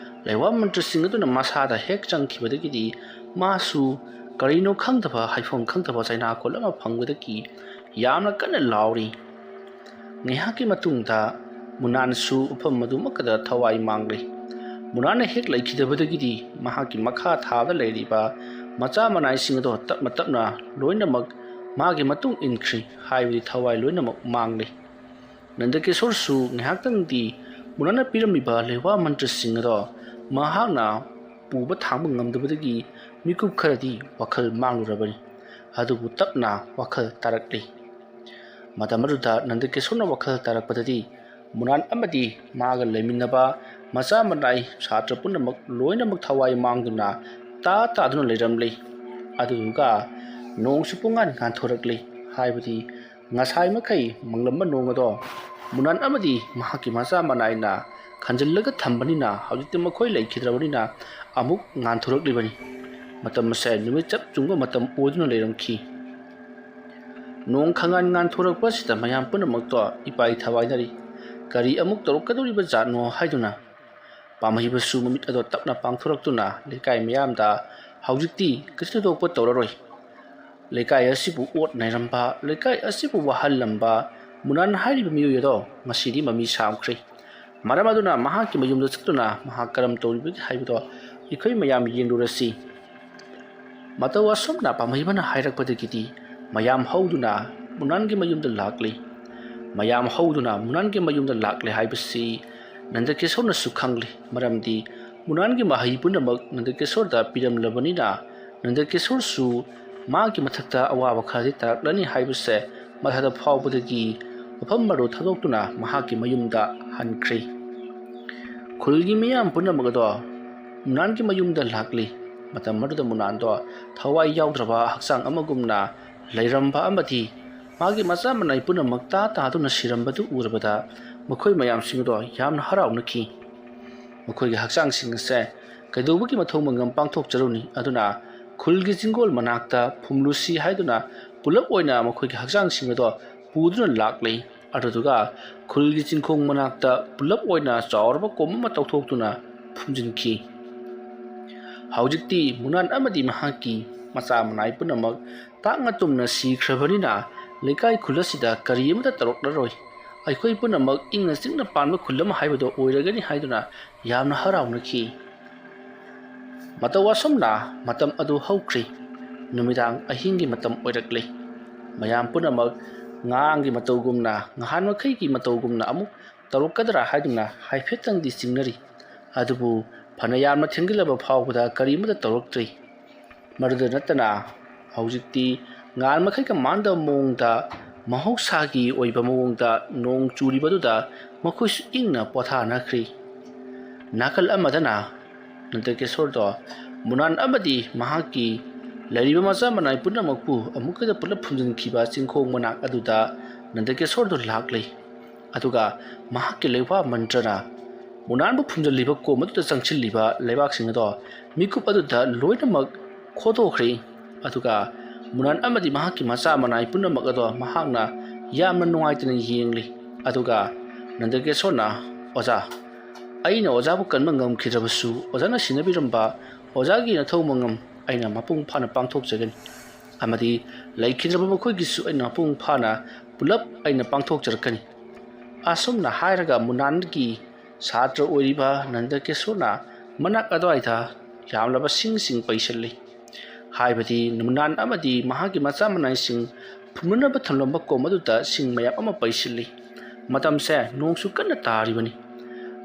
ꯂꯩꯋꯥ ꯃꯟꯇ꯭ꯔꯁꯤꯡ ꯑꯗꯨꯅ ꯃꯁꯥꯗ ꯍꯦꯛ ꯆꯪꯈꯤꯕꯗꯒꯤꯗꯤ ꯃꯥꯁꯨ ꯀꯔꯤꯅꯣ ꯈꯪꯗꯕ, ꯍꯥꯏꯐꯝ ꯈꯪꯗꯕ ꯆꯩꯅꯥꯈꯣꯜ ꯑꯃ ꯐꯪꯕꯗꯒꯤ ꯌꯥꯝꯅ ꯀꯟꯅ ꯂꯥꯎꯔꯤ꯫ ꯉꯥꯏꯍꯥꯛꯀꯤ ꯃꯇꯨꯡꯗ ꯃꯨꯅꯥꯟꯁꯨ ꯃꯐꯝ ꯑꯗꯨꯃꯛꯇꯗ ꯊꯋꯥꯏ ꯃꯥꯡꯂꯤ꯫ ꯃꯨꯅꯥꯟꯅ ꯍꯦꯛ ꯂꯩꯈꯤꯗꯕꯗꯒꯤꯗꯤ ꯃꯍꯥꯛꯀꯤ ꯃꯈꯥ ꯊꯥꯕꯗ ꯂꯩꯔꯤꯕ ꯃꯆꯥ ꯃꯅꯥꯏꯁꯤꯡ ꯑꯗꯣ ꯇꯞꯅ ꯇꯞꯅ ꯂꯣꯏꯅꯃꯛ ꯃꯥꯒꯤ ꯃꯇꯨꯡ ꯏꯟꯈ꯭ꯔꯤ, ꯍꯥꯏꯕꯗꯤ ꯊꯋꯥꯏ ꯂꯣꯏꯅꯃꯛ ꯃꯥꯡꯂꯤ꯫ ꯅꯟꯗꯀꯤꯁꯣꯔꯁꯨ ꯉꯥꯏꯍꯥꯛꯇꯪꯗꯤ ꯃꯨꯅꯥꯟꯅ ꯄꯤꯔꯝꯃꯤꯕ ꯂꯩꯋꯥ ꯃꯟꯇ꯭ꯔꯁꯤꯡ ꯑꯗꯣ ꯃꯍꯥꯛꯅ ꯄꯨꯕ ꯊꯥꯡꯕ ꯉꯝꯗꯕꯗꯒꯤ ꯃꯤꯀꯨꯞ ꯈꯔꯗꯤ ꯋꯥꯈꯜ ꯃꯥꯡꯂꯨꯔꯕꯅꯤ꯫ ꯑꯗꯨꯕꯨ ꯇꯞꯅ ꯋꯥꯈꯜ ꯇꯥꯔꯛꯂꯤ꯫ ꯃꯇꯝ ꯑꯗꯨꯗ ꯅꯟꯗꯀꯤꯁꯣꯔꯅ ꯋꯥꯈꯜ ꯇꯥꯔꯛꯄꯗꯗꯤ ꯃꯨꯅꯥꯟ ꯑꯃꯗꯤ ꯃꯥꯒ ꯂꯩꯃꯤꯟꯅꯕ ꯃꯆꯥ ꯃꯅꯥꯏ ꯁꯥꯇ꯭ꯔ ꯄꯨꯝꯅꯃꯛ ꯂꯣꯏꯅꯃꯛ ꯊꯋꯥꯏ ꯃꯥꯡꯗꯨꯅ ꯇꯥ ꯇꯥꯗꯨꯅ ꯂꯩꯔꯝꯂꯤ꯫ ꯑꯗꯨꯗꯨꯒ ꯅꯣꯡꯁꯨ ꯄꯨꯡꯉꯥꯟ ꯉꯥꯟꯊꯣꯔꯛꯂꯤ꯫ ꯍꯥꯏꯕꯗꯤ ꯉꯁꯥꯏ ꯃꯈꯩ ꯃꯪꯂꯝꯕ ꯅꯣꯡ ꯑꯗꯣ ꯃꯨꯅꯥꯟ ꯑꯃꯗꯤ ꯃꯍꯥꯛꯀꯤ ꯃꯆꯥ ꯃꯅꯥꯏꯅ ꯈꯟꯖꯤꯜꯂꯒ ꯊꯝꯕꯅꯤꯅ ꯍꯧꯖꯤꯛꯇꯤ ꯃꯈꯣꯏ ꯂꯩꯈꯤꯗ꯭ꯔꯕꯅꯤꯅ ꯑꯃꯨꯛ ꯉꯥꯟꯊꯣꯔꯛꯂꯤꯕꯅꯤ꯫ ꯃꯇꯝ ꯑꯁꯦ ꯅꯨꯃꯤꯠ ꯆꯞ ꯆꯨꯝꯕ ꯃꯇꯝ ꯑꯣꯏꯗꯨꯅ ꯂꯩꯔꯝꯈꯤ꯫ ꯅꯣꯡ ꯈꯪꯉꯥꯟ ꯉꯥꯟꯊꯣꯔꯛꯄ ꯑꯁꯤꯗ ꯃꯌꯥꯝ ꯄꯨꯝꯅꯃꯛꯇꯣ ꯏꯄꯥꯏ ꯊꯋꯥꯏꯅꯔꯤ꯫ ꯀꯔꯤ ꯑꯃꯨꯛ ꯇꯧꯔꯛꯀꯗꯧꯔꯤꯕ ꯖꯥꯠꯅꯣ ꯍꯥꯏꯗꯨꯅ ꯄꯥꯝꯍꯩꯕꯁꯨ ꯃꯃꯤꯠ ꯑꯗꯣ ꯇꯞꯅ ꯄꯥꯡꯊꯣꯔꯛꯇꯨꯅ ꯂꯩꯀꯥꯏ ꯃꯤꯌꯥꯝꯗ ꯍꯧꯖꯤꯛꯇꯤ ꯀꯩꯁꯨ ꯊꯣꯏꯗꯣꯛꯄ ꯇꯧꯔꯔꯣꯏ꯫ ꯂꯩꯀꯥꯏ ꯑꯁꯤꯕꯨ ꯑꯣꯠ ꯅꯩꯔꯝꯕ, ꯂꯩꯀꯥꯏ ꯑꯁꯤꯕꯨ ꯋꯥꯍꯜꯂꯝꯕ ꯃꯨꯅꯥꯟ ꯍꯥꯏꯔꯤꯕ ꯃꯤꯑꯣꯏ ꯑꯗꯣ ꯉꯁꯤꯗꯤ ꯃꯃꯤ ꯁꯥꯝꯈ꯭ꯔꯦ꯫ ꯃꯔꯝ ꯑꯗꯨꯅ ꯃꯍꯥꯛꯀꯤ ꯃꯌꯨꯝꯗ ꯆꯠꯇꯨꯅ ꯃꯍꯥꯛ ꯀꯔꯝ ꯇꯧꯔꯤꯕꯒꯦ ꯍꯥꯏꯕꯗꯣ ꯑꯩꯈꯣꯏ ꯃꯌꯥꯝ ꯌꯦꯡꯂꯨꯔꯁꯤ꯫ ꯃꯇꯧ ꯑꯁꯨꯝꯅ ꯄꯥꯝꯍꯩꯕꯅ ꯍꯥꯏꯔꯛꯄꯗꯒꯤꯗꯤ ꯃꯌꯥꯝ ꯍꯧꯗꯨꯅ ꯃꯨꯅꯥꯟꯒꯤ ꯃꯌꯨꯝꯗ ꯂꯥꯛꯂꯤ꯫ ꯃꯌꯥꯝ ꯍꯧꯗꯨꯅ ꯃꯨꯅꯥꯟꯒꯤ ꯃꯌꯨꯝꯗ ꯂꯥꯛꯂꯦ ꯍꯥꯏꯕꯁꯤ ꯅꯟꯗꯀꯦꯁꯣꯔꯅꯁꯨ ꯈꯪꯂꯤ, ꯃꯔꯝꯗꯤ ꯃꯨꯅꯥꯟꯒꯤ ꯃꯍꯩ ꯄꯨꯝꯅꯃꯛ ꯅꯟꯗꯀꯦꯁꯣꯔꯗ ꯄꯤꯔꯝꯂꯕꯅꯤꯅ ꯅꯟꯗꯀꯦꯁꯣꯔꯁꯨ ꯃꯥꯒꯤ ꯃꯊꯛꯇ ꯑꯋꯥꯕ ꯈꯔꯗꯤ ꯇꯥꯔꯛꯂꯅꯤ ꯍꯥꯏꯕꯁꯦ ꯃꯁꯥꯗ ꯐꯥꯎꯕꯗꯒꯤ ꯃꯐꯝ ꯑꯗꯨ ꯊꯥꯗꯣꯛꯇꯨꯅ ꯃꯍꯥꯛꯀꯤ ꯃꯌꯨꯝꯗ ꯍꯟꯈ꯭ꯔꯦ꯫ ꯈꯨꯜꯒꯤ ꯃꯤꯌꯥꯝ ꯄꯨꯝꯅꯃꯛ ꯑꯗꯣ ꯃꯨꯅꯥꯟꯒꯤ ꯃꯌꯨꯝꯗ ꯂꯥꯛꯂꯤ꯫ ꯃꯇꯝ ꯑꯗꯨꯗ ꯃꯨꯅꯥꯟꯗꯣ ꯊꯋꯥꯏ ꯌꯥꯎꯗ꯭ꯔꯕ ꯍꯛꯆꯥꯡ ꯑꯃꯒꯨꯝꯅ ꯂꯩꯔꯝꯕ ꯑꯃꯗꯤ ꯃꯥꯒꯤ ꯃꯆꯥ ꯃꯅꯥꯏ ꯄꯨꯝꯅꯃꯛ ꯇꯥ ꯇꯥꯗꯨꯅ ꯁꯤꯔꯝꯕꯗꯨ ꯎꯔꯕꯗ ꯃꯈꯣꯏ ꯃꯌꯥꯝꯁꯤꯡꯗꯣ ꯌꯥꯝꯅ ꯍꯔꯥꯎꯅꯈꯤ꯫ ꯃꯈꯣꯏꯒꯤ ꯍꯛꯆꯥꯡꯁꯤꯡ ꯑꯁꯦ ꯀꯩꯗꯧꯕꯒꯤ ꯃꯊꯧ ꯃꯉꯝ ꯄꯥꯡꯊꯣꯛꯆꯔꯨꯅꯤ? ꯑꯗꯨꯅ ꯈꯨꯜꯒꯤ ꯆꯤꯡꯒꯣꯜ ꯃꯅꯥꯛꯇ ꯐꯨꯝꯂꯨꯁꯤ ꯍꯥꯏꯗꯨꯅ ꯄꯨꯂꯞ ꯑꯣꯏꯅ ꯃꯈꯣꯏꯒꯤ ꯍꯛꯆꯥꯡꯁꯤꯡ ꯑꯗꯣ ꯄꯨꯗꯨꯅ ꯂꯥꯛꯂꯤ꯫ ꯑꯗꯨꯗꯨꯒ ꯈꯨꯜꯒꯤ ꯆꯤꯡꯈꯣꯡ ꯃꯅꯥꯛꯇ ꯄꯨꯂꯞ ꯑꯣꯏꯅ ꯆꯥꯎꯔꯕ ꯀꯣꯝ ꯑꯃ ꯇꯧꯊꯣꯛꯇꯨꯅ ꯐꯨꯝꯖꯤꯟꯈꯤ꯫ ꯍꯧꯖꯤꯛꯇꯤ ꯃꯨꯅꯥꯟ ꯑꯃꯗꯤ ꯃꯍꯥꯛꯀꯤ ꯃꯆꯥ ꯃꯅꯥꯏ ꯄꯨꯝꯅꯃꯛ ꯇꯥꯛꯅ ꯇꯨꯝꯅ ꯁꯤꯈ꯭ꯔꯕꯅꯤꯅ ꯂꯩꯀꯥꯏ ꯈꯨꯜ ꯑꯁꯤꯗ ꯀꯔꯤ ꯑꯃꯠꯇ ꯇꯧꯔꯛꯂꯔꯣꯏ꯫ ꯑꯩꯈꯣꯏ ꯄꯨꯝꯅꯃꯛ ꯏꯪꯅ ꯆꯤꯛꯅ ꯄꯥꯟꯕ ꯈꯨꯜ ꯑꯃ ꯍꯥꯏꯕꯗꯣ ꯑꯣꯏꯔꯒꯅꯤ ꯍꯥꯏꯗꯨꯅ ꯌꯥꯝꯅ ꯍꯔꯥꯎꯅꯈꯤ꯫ ꯃꯇꯧ ꯑꯁꯨꯝꯅ ꯃꯇꯝ ꯑꯗꯨ ꯍꯧꯈ꯭ꯔꯤ꯫ ꯅꯨꯃꯤꯗꯥꯡ ꯑꯍꯤꯡꯒꯤ ꯃꯇꯝ ꯑꯣꯏꯔꯛꯂꯤ꯫ ꯃꯌꯥꯝ ꯄꯨꯝꯅꯃꯛ ꯉꯔꯥꯡꯒꯤ ꯃꯇꯧꯒꯨꯝꯅ, ꯉꯍꯥꯟ ꯃꯈꯩꯒꯤ ꯃꯇꯧꯒꯨꯝꯅ ꯑꯃꯨꯛ ꯇꯧꯔꯛꯀꯗ꯭ꯔꯥ ꯍꯥꯏꯗꯨꯅ ꯍꯥꯏꯐꯦꯠꯇꯪꯗꯤ ꯆꯤꯡꯅꯔꯤ꯫ ꯑꯗꯨꯕꯨ ꯐꯅ ꯌꯥꯝꯅ ꯊꯦꯡꯖꯤꯜꯂꯕ ꯐꯥꯎꯕꯗ ꯀꯔꯤꯃꯠꯇ ꯇꯧꯔꯛꯇ꯭ꯔꯤ꯫ ꯃꯗꯨꯗ ꯅꯠꯇꯅ ꯍꯧꯖꯤꯛꯇꯤ ꯉꯍꯥꯟ ꯃꯈꯩꯒ ꯃꯥꯟꯗꯕ ꯃꯑꯣꯡꯗ ꯃꯍꯧꯁꯥꯒꯤ ꯑꯣꯏꯕ ꯃꯑꯣꯡꯗ ꯅꯣꯡ ꯆꯨꯔꯤꯕꯗꯨꯗ ꯃꯈꯣꯏꯁꯨ ꯏꯪꯅ ꯄꯣꯊꯥꯅꯈ꯭ꯔꯤ꯫ ꯅꯥꯀꯜ ꯑꯃꯗꯅ ꯅꯟꯗꯀꯦꯁꯣꯔꯗꯣ ꯃꯨꯅꯥꯟ ꯑꯃꯗꯤ ꯃꯍꯥꯛꯀꯤ ꯂꯩꯔꯤꯕ ꯃꯆꯥ ꯃꯅꯥꯏ ꯄꯨꯝꯅꯃꯛꯄꯨ ꯑꯃꯨꯛꯀꯗ ꯄꯨꯂꯞ ꯐꯨꯝꯖꯤꯟꯈꯤꯕ ꯆꯤꯡꯈꯣꯡ ꯃꯅꯥꯛ ꯑꯗꯨꯗ ꯅꯟꯗꯀꯦꯁꯣꯔꯗꯣ ꯂꯥꯛꯂꯤ꯫ ꯑꯗꯨꯒ ꯃꯍꯥꯛꯀꯤ ꯂꯩꯋꯥ ꯃꯟꯇ꯭ꯔꯅ ꯃꯨꯅꯥꯟꯕꯨ ꯐꯨꯝꯖꯤꯜꯂꯤꯕ ꯀꯣꯝ ꯑꯗꯨꯗ ꯆꯪꯁꯤꯜꯂꯤꯕ ꯂꯩꯕꯥꯛꯁꯤꯡ ꯑꯗꯣ ꯃꯤꯀꯨꯞ ꯑꯗꯨꯗ ꯂꯣꯏꯅꯃꯛ ꯈꯣꯗꯣꯛꯈ꯭ꯔꯦ꯫ ꯑꯗꯨꯒ ꯃꯨꯅꯥꯟ ꯑꯃꯗꯤ ꯃꯍꯥꯛꯀꯤ ꯃꯆꯥ ꯃꯅꯥꯏ ꯄꯨꯝꯅꯃꯛ ꯑꯗꯣ ꯃꯍꯥꯛꯅ ꯌꯥꯝꯅ ꯅꯨꯡꯉꯥꯏꯇꯅ ꯌꯦꯡꯂꯤ꯫ ꯑꯗꯨꯒ ꯅꯟꯗꯀꯦꯁꯣꯔꯅ, "ꯑꯣꯖꯥ, ꯑꯩꯅ ꯑꯣꯖꯥꯕꯨ ꯀꯟꯕ ꯉꯝꯈꯤꯗ꯭ꯔꯕꯁꯨ ꯑꯣꯖꯥꯅ ꯁꯤꯟꯅꯕꯤꯔꯝꯕ ꯑꯣꯖꯥꯒꯤ ꯅꯊꯧ ꯃꯉꯝ ꯑꯩꯅ ꯃꯄꯨꯡ ꯐꯥꯅ ꯄꯥꯡꯊꯣꯛꯆꯒꯅꯤ꯫ ꯑꯃꯗꯤ ꯂꯩꯈꯤꯗ꯭ꯔꯕ ꯃꯈꯣꯏꯒꯤꯁꯨ ꯑꯩꯅ ꯃꯄꯨꯡ ꯐꯥꯅ ꯄꯨꯂꯞ ꯑꯩꯅ ꯄꯥꯡꯊꯣꯛꯆꯔꯛꯀꯅꯤ"꯫ ꯑꯁꯨꯝꯅ ꯍꯥꯏꯔꯒ ꯃꯨꯅꯥꯟꯒꯤ ꯁꯥꯇ꯭ꯔ ꯑꯣꯏꯔꯤꯕ ꯅꯟꯗꯀꯦꯁꯣꯔꯅ ꯃꯅꯥꯛ ꯑꯗꯨꯋꯥꯏꯗ ꯌꯥꯝꯂꯕ ꯁꯤꯡꯁꯤꯡ ꯄꯩꯁꯤꯜꯂꯤ꯫ ꯍꯥꯏꯕꯗꯤ ꯃꯨꯅꯥꯟ ꯑꯃꯗꯤ ꯃꯍꯥꯛꯀꯤ ꯃꯆꯥ ꯃꯅꯥꯏꯁꯤꯡ ꯐꯨꯝꯅꯅꯕ ꯊꯝꯂꯝꯕ ꯀꯣꯝ ꯑꯗꯨꯗ ꯁꯤꯡ ꯃꯌꯥꯝ ꯑꯃ ꯄꯩꯁꯤꯜꯂꯤ꯫ ꯃꯇꯝꯁꯦ ꯅꯣꯡꯁꯨ ꯀꯟꯅ ꯇꯥꯔꯤꯕꯅꯤ꯫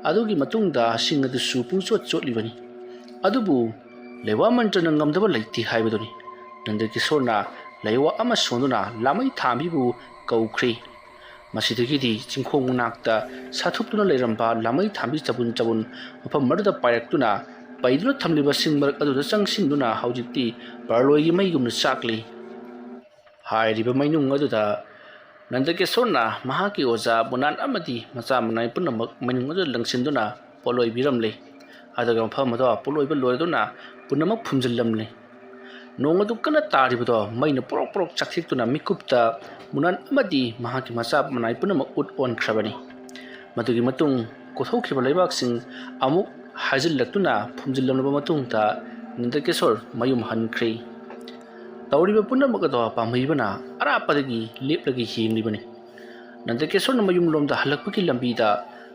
ꯑꯗꯨꯒꯤ ꯃꯇꯨꯡꯗ ꯁꯤꯡ ꯑꯗꯨꯁꯨ ꯄꯨꯡꯆꯣꯠ ꯆꯣꯠꯂꯤꯕꯅꯤ꯫ ꯑꯗꯨꯕꯨ ꯂꯩꯋꯥ ꯃꯟꯇ꯭ꯔꯅ ꯉꯝꯗꯕ ꯂꯩꯇꯦ ꯍꯥꯏꯕꯗꯨꯅꯤ꯫ ꯅꯟꯗꯀꯤꯁꯣꯔꯅ ꯂꯩꯋꯥ ꯑꯃ ꯁꯣꯟꯗꯨꯅ ꯂꯥꯃꯩ ꯊꯥꯝꯕꯤꯕꯨ ꯀꯧꯈ꯭ꯔꯦ꯫ ꯃꯁꯤꯗꯒꯤꯗꯤ ꯆꯤꯡꯈꯣꯡ ꯃꯅꯥꯛꯇ ꯁꯥꯊꯨꯞꯇꯨꯅ ꯂꯩꯔꯝꯕ ꯂꯥꯃꯩ ꯊꯥꯝꯕꯤ ꯆꯕꯨꯟ ꯆꯕꯨꯟ ꯃꯐꯝ ꯑꯗꯨꯗ ꯄꯥꯏꯔꯛꯇꯨꯅ ꯄꯩꯗꯨꯅ ꯊꯝꯂꯤꯕ ꯁꯤꯡ ꯃꯔꯛ ꯑꯗꯨꯗ ꯆꯪꯁꯤꯟꯗꯨꯅ ꯍꯧꯖꯤꯛꯇꯤ ꯄꯔꯂꯣꯏꯒꯤ ꯃꯩꯒꯨꯝꯅ ꯆꯥꯛꯂꯤ꯫ ꯍꯥꯏꯔꯤꯕ ꯃꯩꯅꯨꯡ ꯑꯗꯨꯗ ꯅꯟꯗꯀꯦꯁꯣꯔꯅ ꯃꯍꯥꯛꯀꯤ ꯑꯣꯖꯥ ꯃꯨꯅꯥꯟ ꯑꯃꯗꯤ ꯃꯆꯥ ꯃꯅꯥꯏ ꯄꯨꯝꯅꯃꯛ ꯃꯩꯅꯨꯡ ꯑꯗꯨꯗ ꯂꯪꯁꯤꯟꯗꯨꯅ ꯄꯣꯠꯂꯣꯏꯕꯤꯔꯝꯂꯦ꯫ ꯑꯗꯨꯒ ꯃꯐꯝ ꯑꯗꯣ ꯄꯣꯠꯂꯣꯏꯕ ꯂꯣꯏꯔꯗꯨꯅ ꯄꯨꯝꯅꯃꯛ ꯐꯨꯝꯖꯤꯜꯂꯝꯂꯦ꯫ ꯅꯣꯡ ꯑꯗꯨ ꯀꯟꯅ ꯇꯥꯔꯤꯕꯗꯣ ꯃꯩꯅ ꯄꯣꯔꯣꯛ ꯄꯣꯔꯣꯛ ꯆꯥꯛꯊꯦꯛꯇꯨꯅ ꯃꯤꯀꯨꯞꯇ ꯃꯨꯅꯥꯟ ꯑꯃꯗꯤ ꯃꯍꯥꯛꯀꯤ ꯃꯆꯥ ꯃꯅꯥꯏ ꯄꯨꯝꯅꯃꯛ ꯎꯠ ꯑꯣꯟꯈ꯭ꯔꯕꯅꯤ꯫ ꯃꯗꯨꯒꯤ ꯃꯇꯨꯡ ꯀꯣꯊꯣꯛꯈꯤꯕ ꯂꯩꯕꯥꯛꯁꯤꯡ ꯑꯃꯨꯛ ꯍꯥꯏꯖꯤꯜꯂꯛꯇꯨꯅ ꯐꯨꯝꯖꯤꯜꯂꯝꯂꯕ ꯃꯇꯨꯡꯗ ꯅꯟꯗꯀꯦꯁꯣꯔ ꯃꯌꯨꯝ ꯍꯟꯈ꯭ꯔꯦ꯫ ꯇꯧꯔꯤꯕ ꯄꯨꯝꯅꯃꯛ ꯑꯗꯣ ꯄꯥꯝꯍꯩꯕꯅ ꯑꯔꯥꯞꯄꯗꯒꯤ ꯂꯦꯞꯂꯒ ꯌꯦꯡꯂꯤꯕꯅꯤ꯫ ꯅꯟꯗꯀꯦꯁꯣꯔꯅ ꯃꯌꯨꯝꯂꯣꯝꯗ ꯍꯜꯂꯛꯄꯒꯤ ꯂꯝꯕꯤꯗ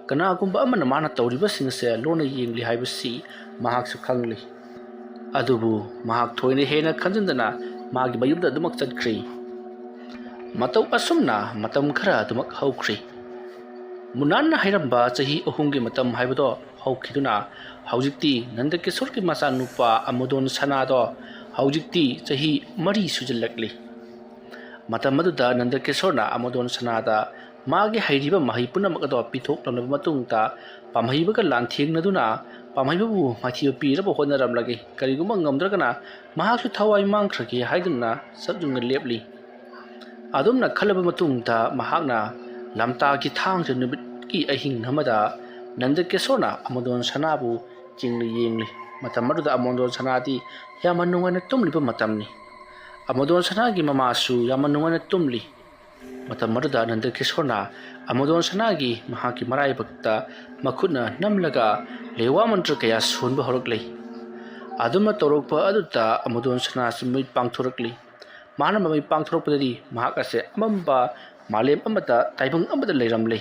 ꯀꯅꯥꯒꯨꯝꯕ ꯑꯃꯅ ꯃꯥꯅ ꯇꯧꯔꯤꯕꯁꯤꯡ ꯑꯁꯦ ꯂꯣꯟꯅ ꯌꯦꯡꯂꯤ ꯍꯥꯏꯕꯁꯤ ꯃꯍꯥꯛꯁꯨ ꯈꯪꯂꯤ꯫ ꯑꯗꯨꯕꯨ ꯃꯍꯥꯛ ꯊꯣꯏꯅ ꯍꯦꯟꯅ ꯈꯟꯖꯤꯟꯗꯅ ꯃꯥꯒꯤ ꯃꯌꯨꯝꯗ ꯑꯗꯨꯃꯛ ꯆꯠꯈ꯭ꯔꯦ꯫ ꯃꯇꯧ ꯑꯁꯨꯝꯅ ꯃꯇꯝ ꯈꯔ ꯑꯗꯨꯃꯛ ꯍꯧꯈ꯭ꯔꯦ꯫ ꯃꯨꯅꯥꯟꯅ ꯍꯥꯏꯔꯝꯕ ꯆꯍꯤ ꯑꯍꯨꯝꯒꯤ ꯃꯇꯝ ꯍꯥꯏꯕꯗꯣ ꯍꯧꯈꯤꯗꯨꯅ ꯍꯧꯖꯤꯛꯇꯤ ꯅꯟꯗꯀꯤꯁꯣꯔꯒꯤ ꯃꯆꯥꯅꯨꯄꯥ ꯑꯃꯣꯗꯣꯟ ꯁꯅꯥꯗꯣ ꯍꯧꯖꯤꯛꯇꯤ ꯆꯍꯤ ꯃꯔꯤ ꯁꯨꯖꯤꯜꯂꯛꯂꯤ꯫ ꯃꯇꯝ ꯑꯗꯨꯗ ꯅꯟꯗꯀꯤꯁꯣꯔꯅ ꯑꯃꯣꯗꯣꯟ ꯁꯅꯥꯗ ꯃꯥꯒꯤ ꯍꯩꯔꯤꯕ ꯃꯍꯩ ꯄꯨꯝꯅꯃꯛ ꯑꯗꯣ ꯄꯤꯊꯣꯛꯂꯝꯂꯕ ꯃꯇꯨꯡꯗ ꯄꯥꯝꯍꯩꯕꯒ ꯂꯥꯟꯊꯦꯡꯅꯗꯨꯅ ꯄꯥꯝꯍꯩꯕꯕꯨ ꯃꯥꯏꯊꯤꯕ ꯄꯤꯅꯕ ꯍꯣꯠꯅꯔꯝꯂꯒꯦ, ꯀꯔꯤꯒꯨꯝꯕ ꯉꯝꯗ꯭ꯔꯒꯅ ꯃꯍꯥꯛꯁꯨ ꯊꯋꯥꯏ ꯃꯥꯡꯈ꯭ꯔꯒꯦ ꯍꯥꯏꯗꯨꯅ ꯆꯞ ꯌꯨꯡꯅ ꯂꯦꯞꯂꯤ꯫ ꯑꯗꯨꯝꯅ ꯈꯜꯂꯕ ꯃꯇꯨꯡꯗ ꯃꯍꯥꯛꯅ ꯂꯝꯇꯥꯒꯤ ꯊꯥꯡꯖ ꯅꯨꯃꯤꯠꯀꯤ ꯑꯍꯤꯡ ꯑꯃꯗ ꯅꯟꯗꯀꯦꯁꯣꯔꯅ ꯑꯃꯣꯗꯣꯟ ꯁꯅꯥꯕꯨ ꯆꯤꯡꯅ ꯌꯦꯡꯂꯤ꯫ ꯃꯇꯝ ꯑꯗꯨꯗ ꯑꯃꯣꯗꯣꯟ ꯁꯅꯥꯗꯤ ꯌꯥꯝꯅ ꯅꯨꯡꯉꯥꯏꯅ ꯇꯨꯝꯂꯤꯕ ꯃꯇꯝꯅꯤ꯫ ꯑꯃꯣꯗꯣꯟ ꯁꯅꯥꯒꯤ ꯃꯃꯥꯁꯨ ꯌꯥꯝꯅ ꯅꯨꯡꯉꯥꯏꯅ ꯇꯨꯝꯂꯤ꯫ ꯃꯇꯝ ꯑꯗꯨꯗ ꯅꯟꯗꯀꯤꯁꯣꯔꯅ ꯑꯃꯣꯗꯣꯟ ꯁꯅꯥꯒꯤ ꯃꯍꯥꯛꯀꯤ ꯃꯔꯥꯏꯕꯛꯇ ꯃꯈꯨꯠꯅ ꯅꯝꯂꯒ ꯂꯩꯋꯥ ꯃꯟꯇ꯭ꯔ ꯀꯌꯥ ꯁꯣꯟꯕ ꯍꯧꯔꯛꯂꯤ꯫ ꯑꯗꯨꯝꯅ ꯇꯧꯔꯛꯄ ꯑꯗꯨꯗ ꯑꯃꯣꯗꯣꯟ ꯁꯅꯥꯁꯨ ꯃꯤꯠ ꯄꯥꯡꯊꯣꯔꯛꯂꯤ꯫ ꯃꯍꯥꯛꯅ ꯃꯃꯤꯠ ꯄꯥꯡꯊꯣꯔꯛꯄꯗꯗꯤ ꯃꯍꯥꯛ ꯑꯁꯦ ꯑꯃꯝꯕ ꯃꯥꯂꯦꯝ ꯑꯃꯗ, ꯇꯥꯏꯕꯪ ꯑꯃꯗ ꯂꯩꯔꯝꯂꯦ꯫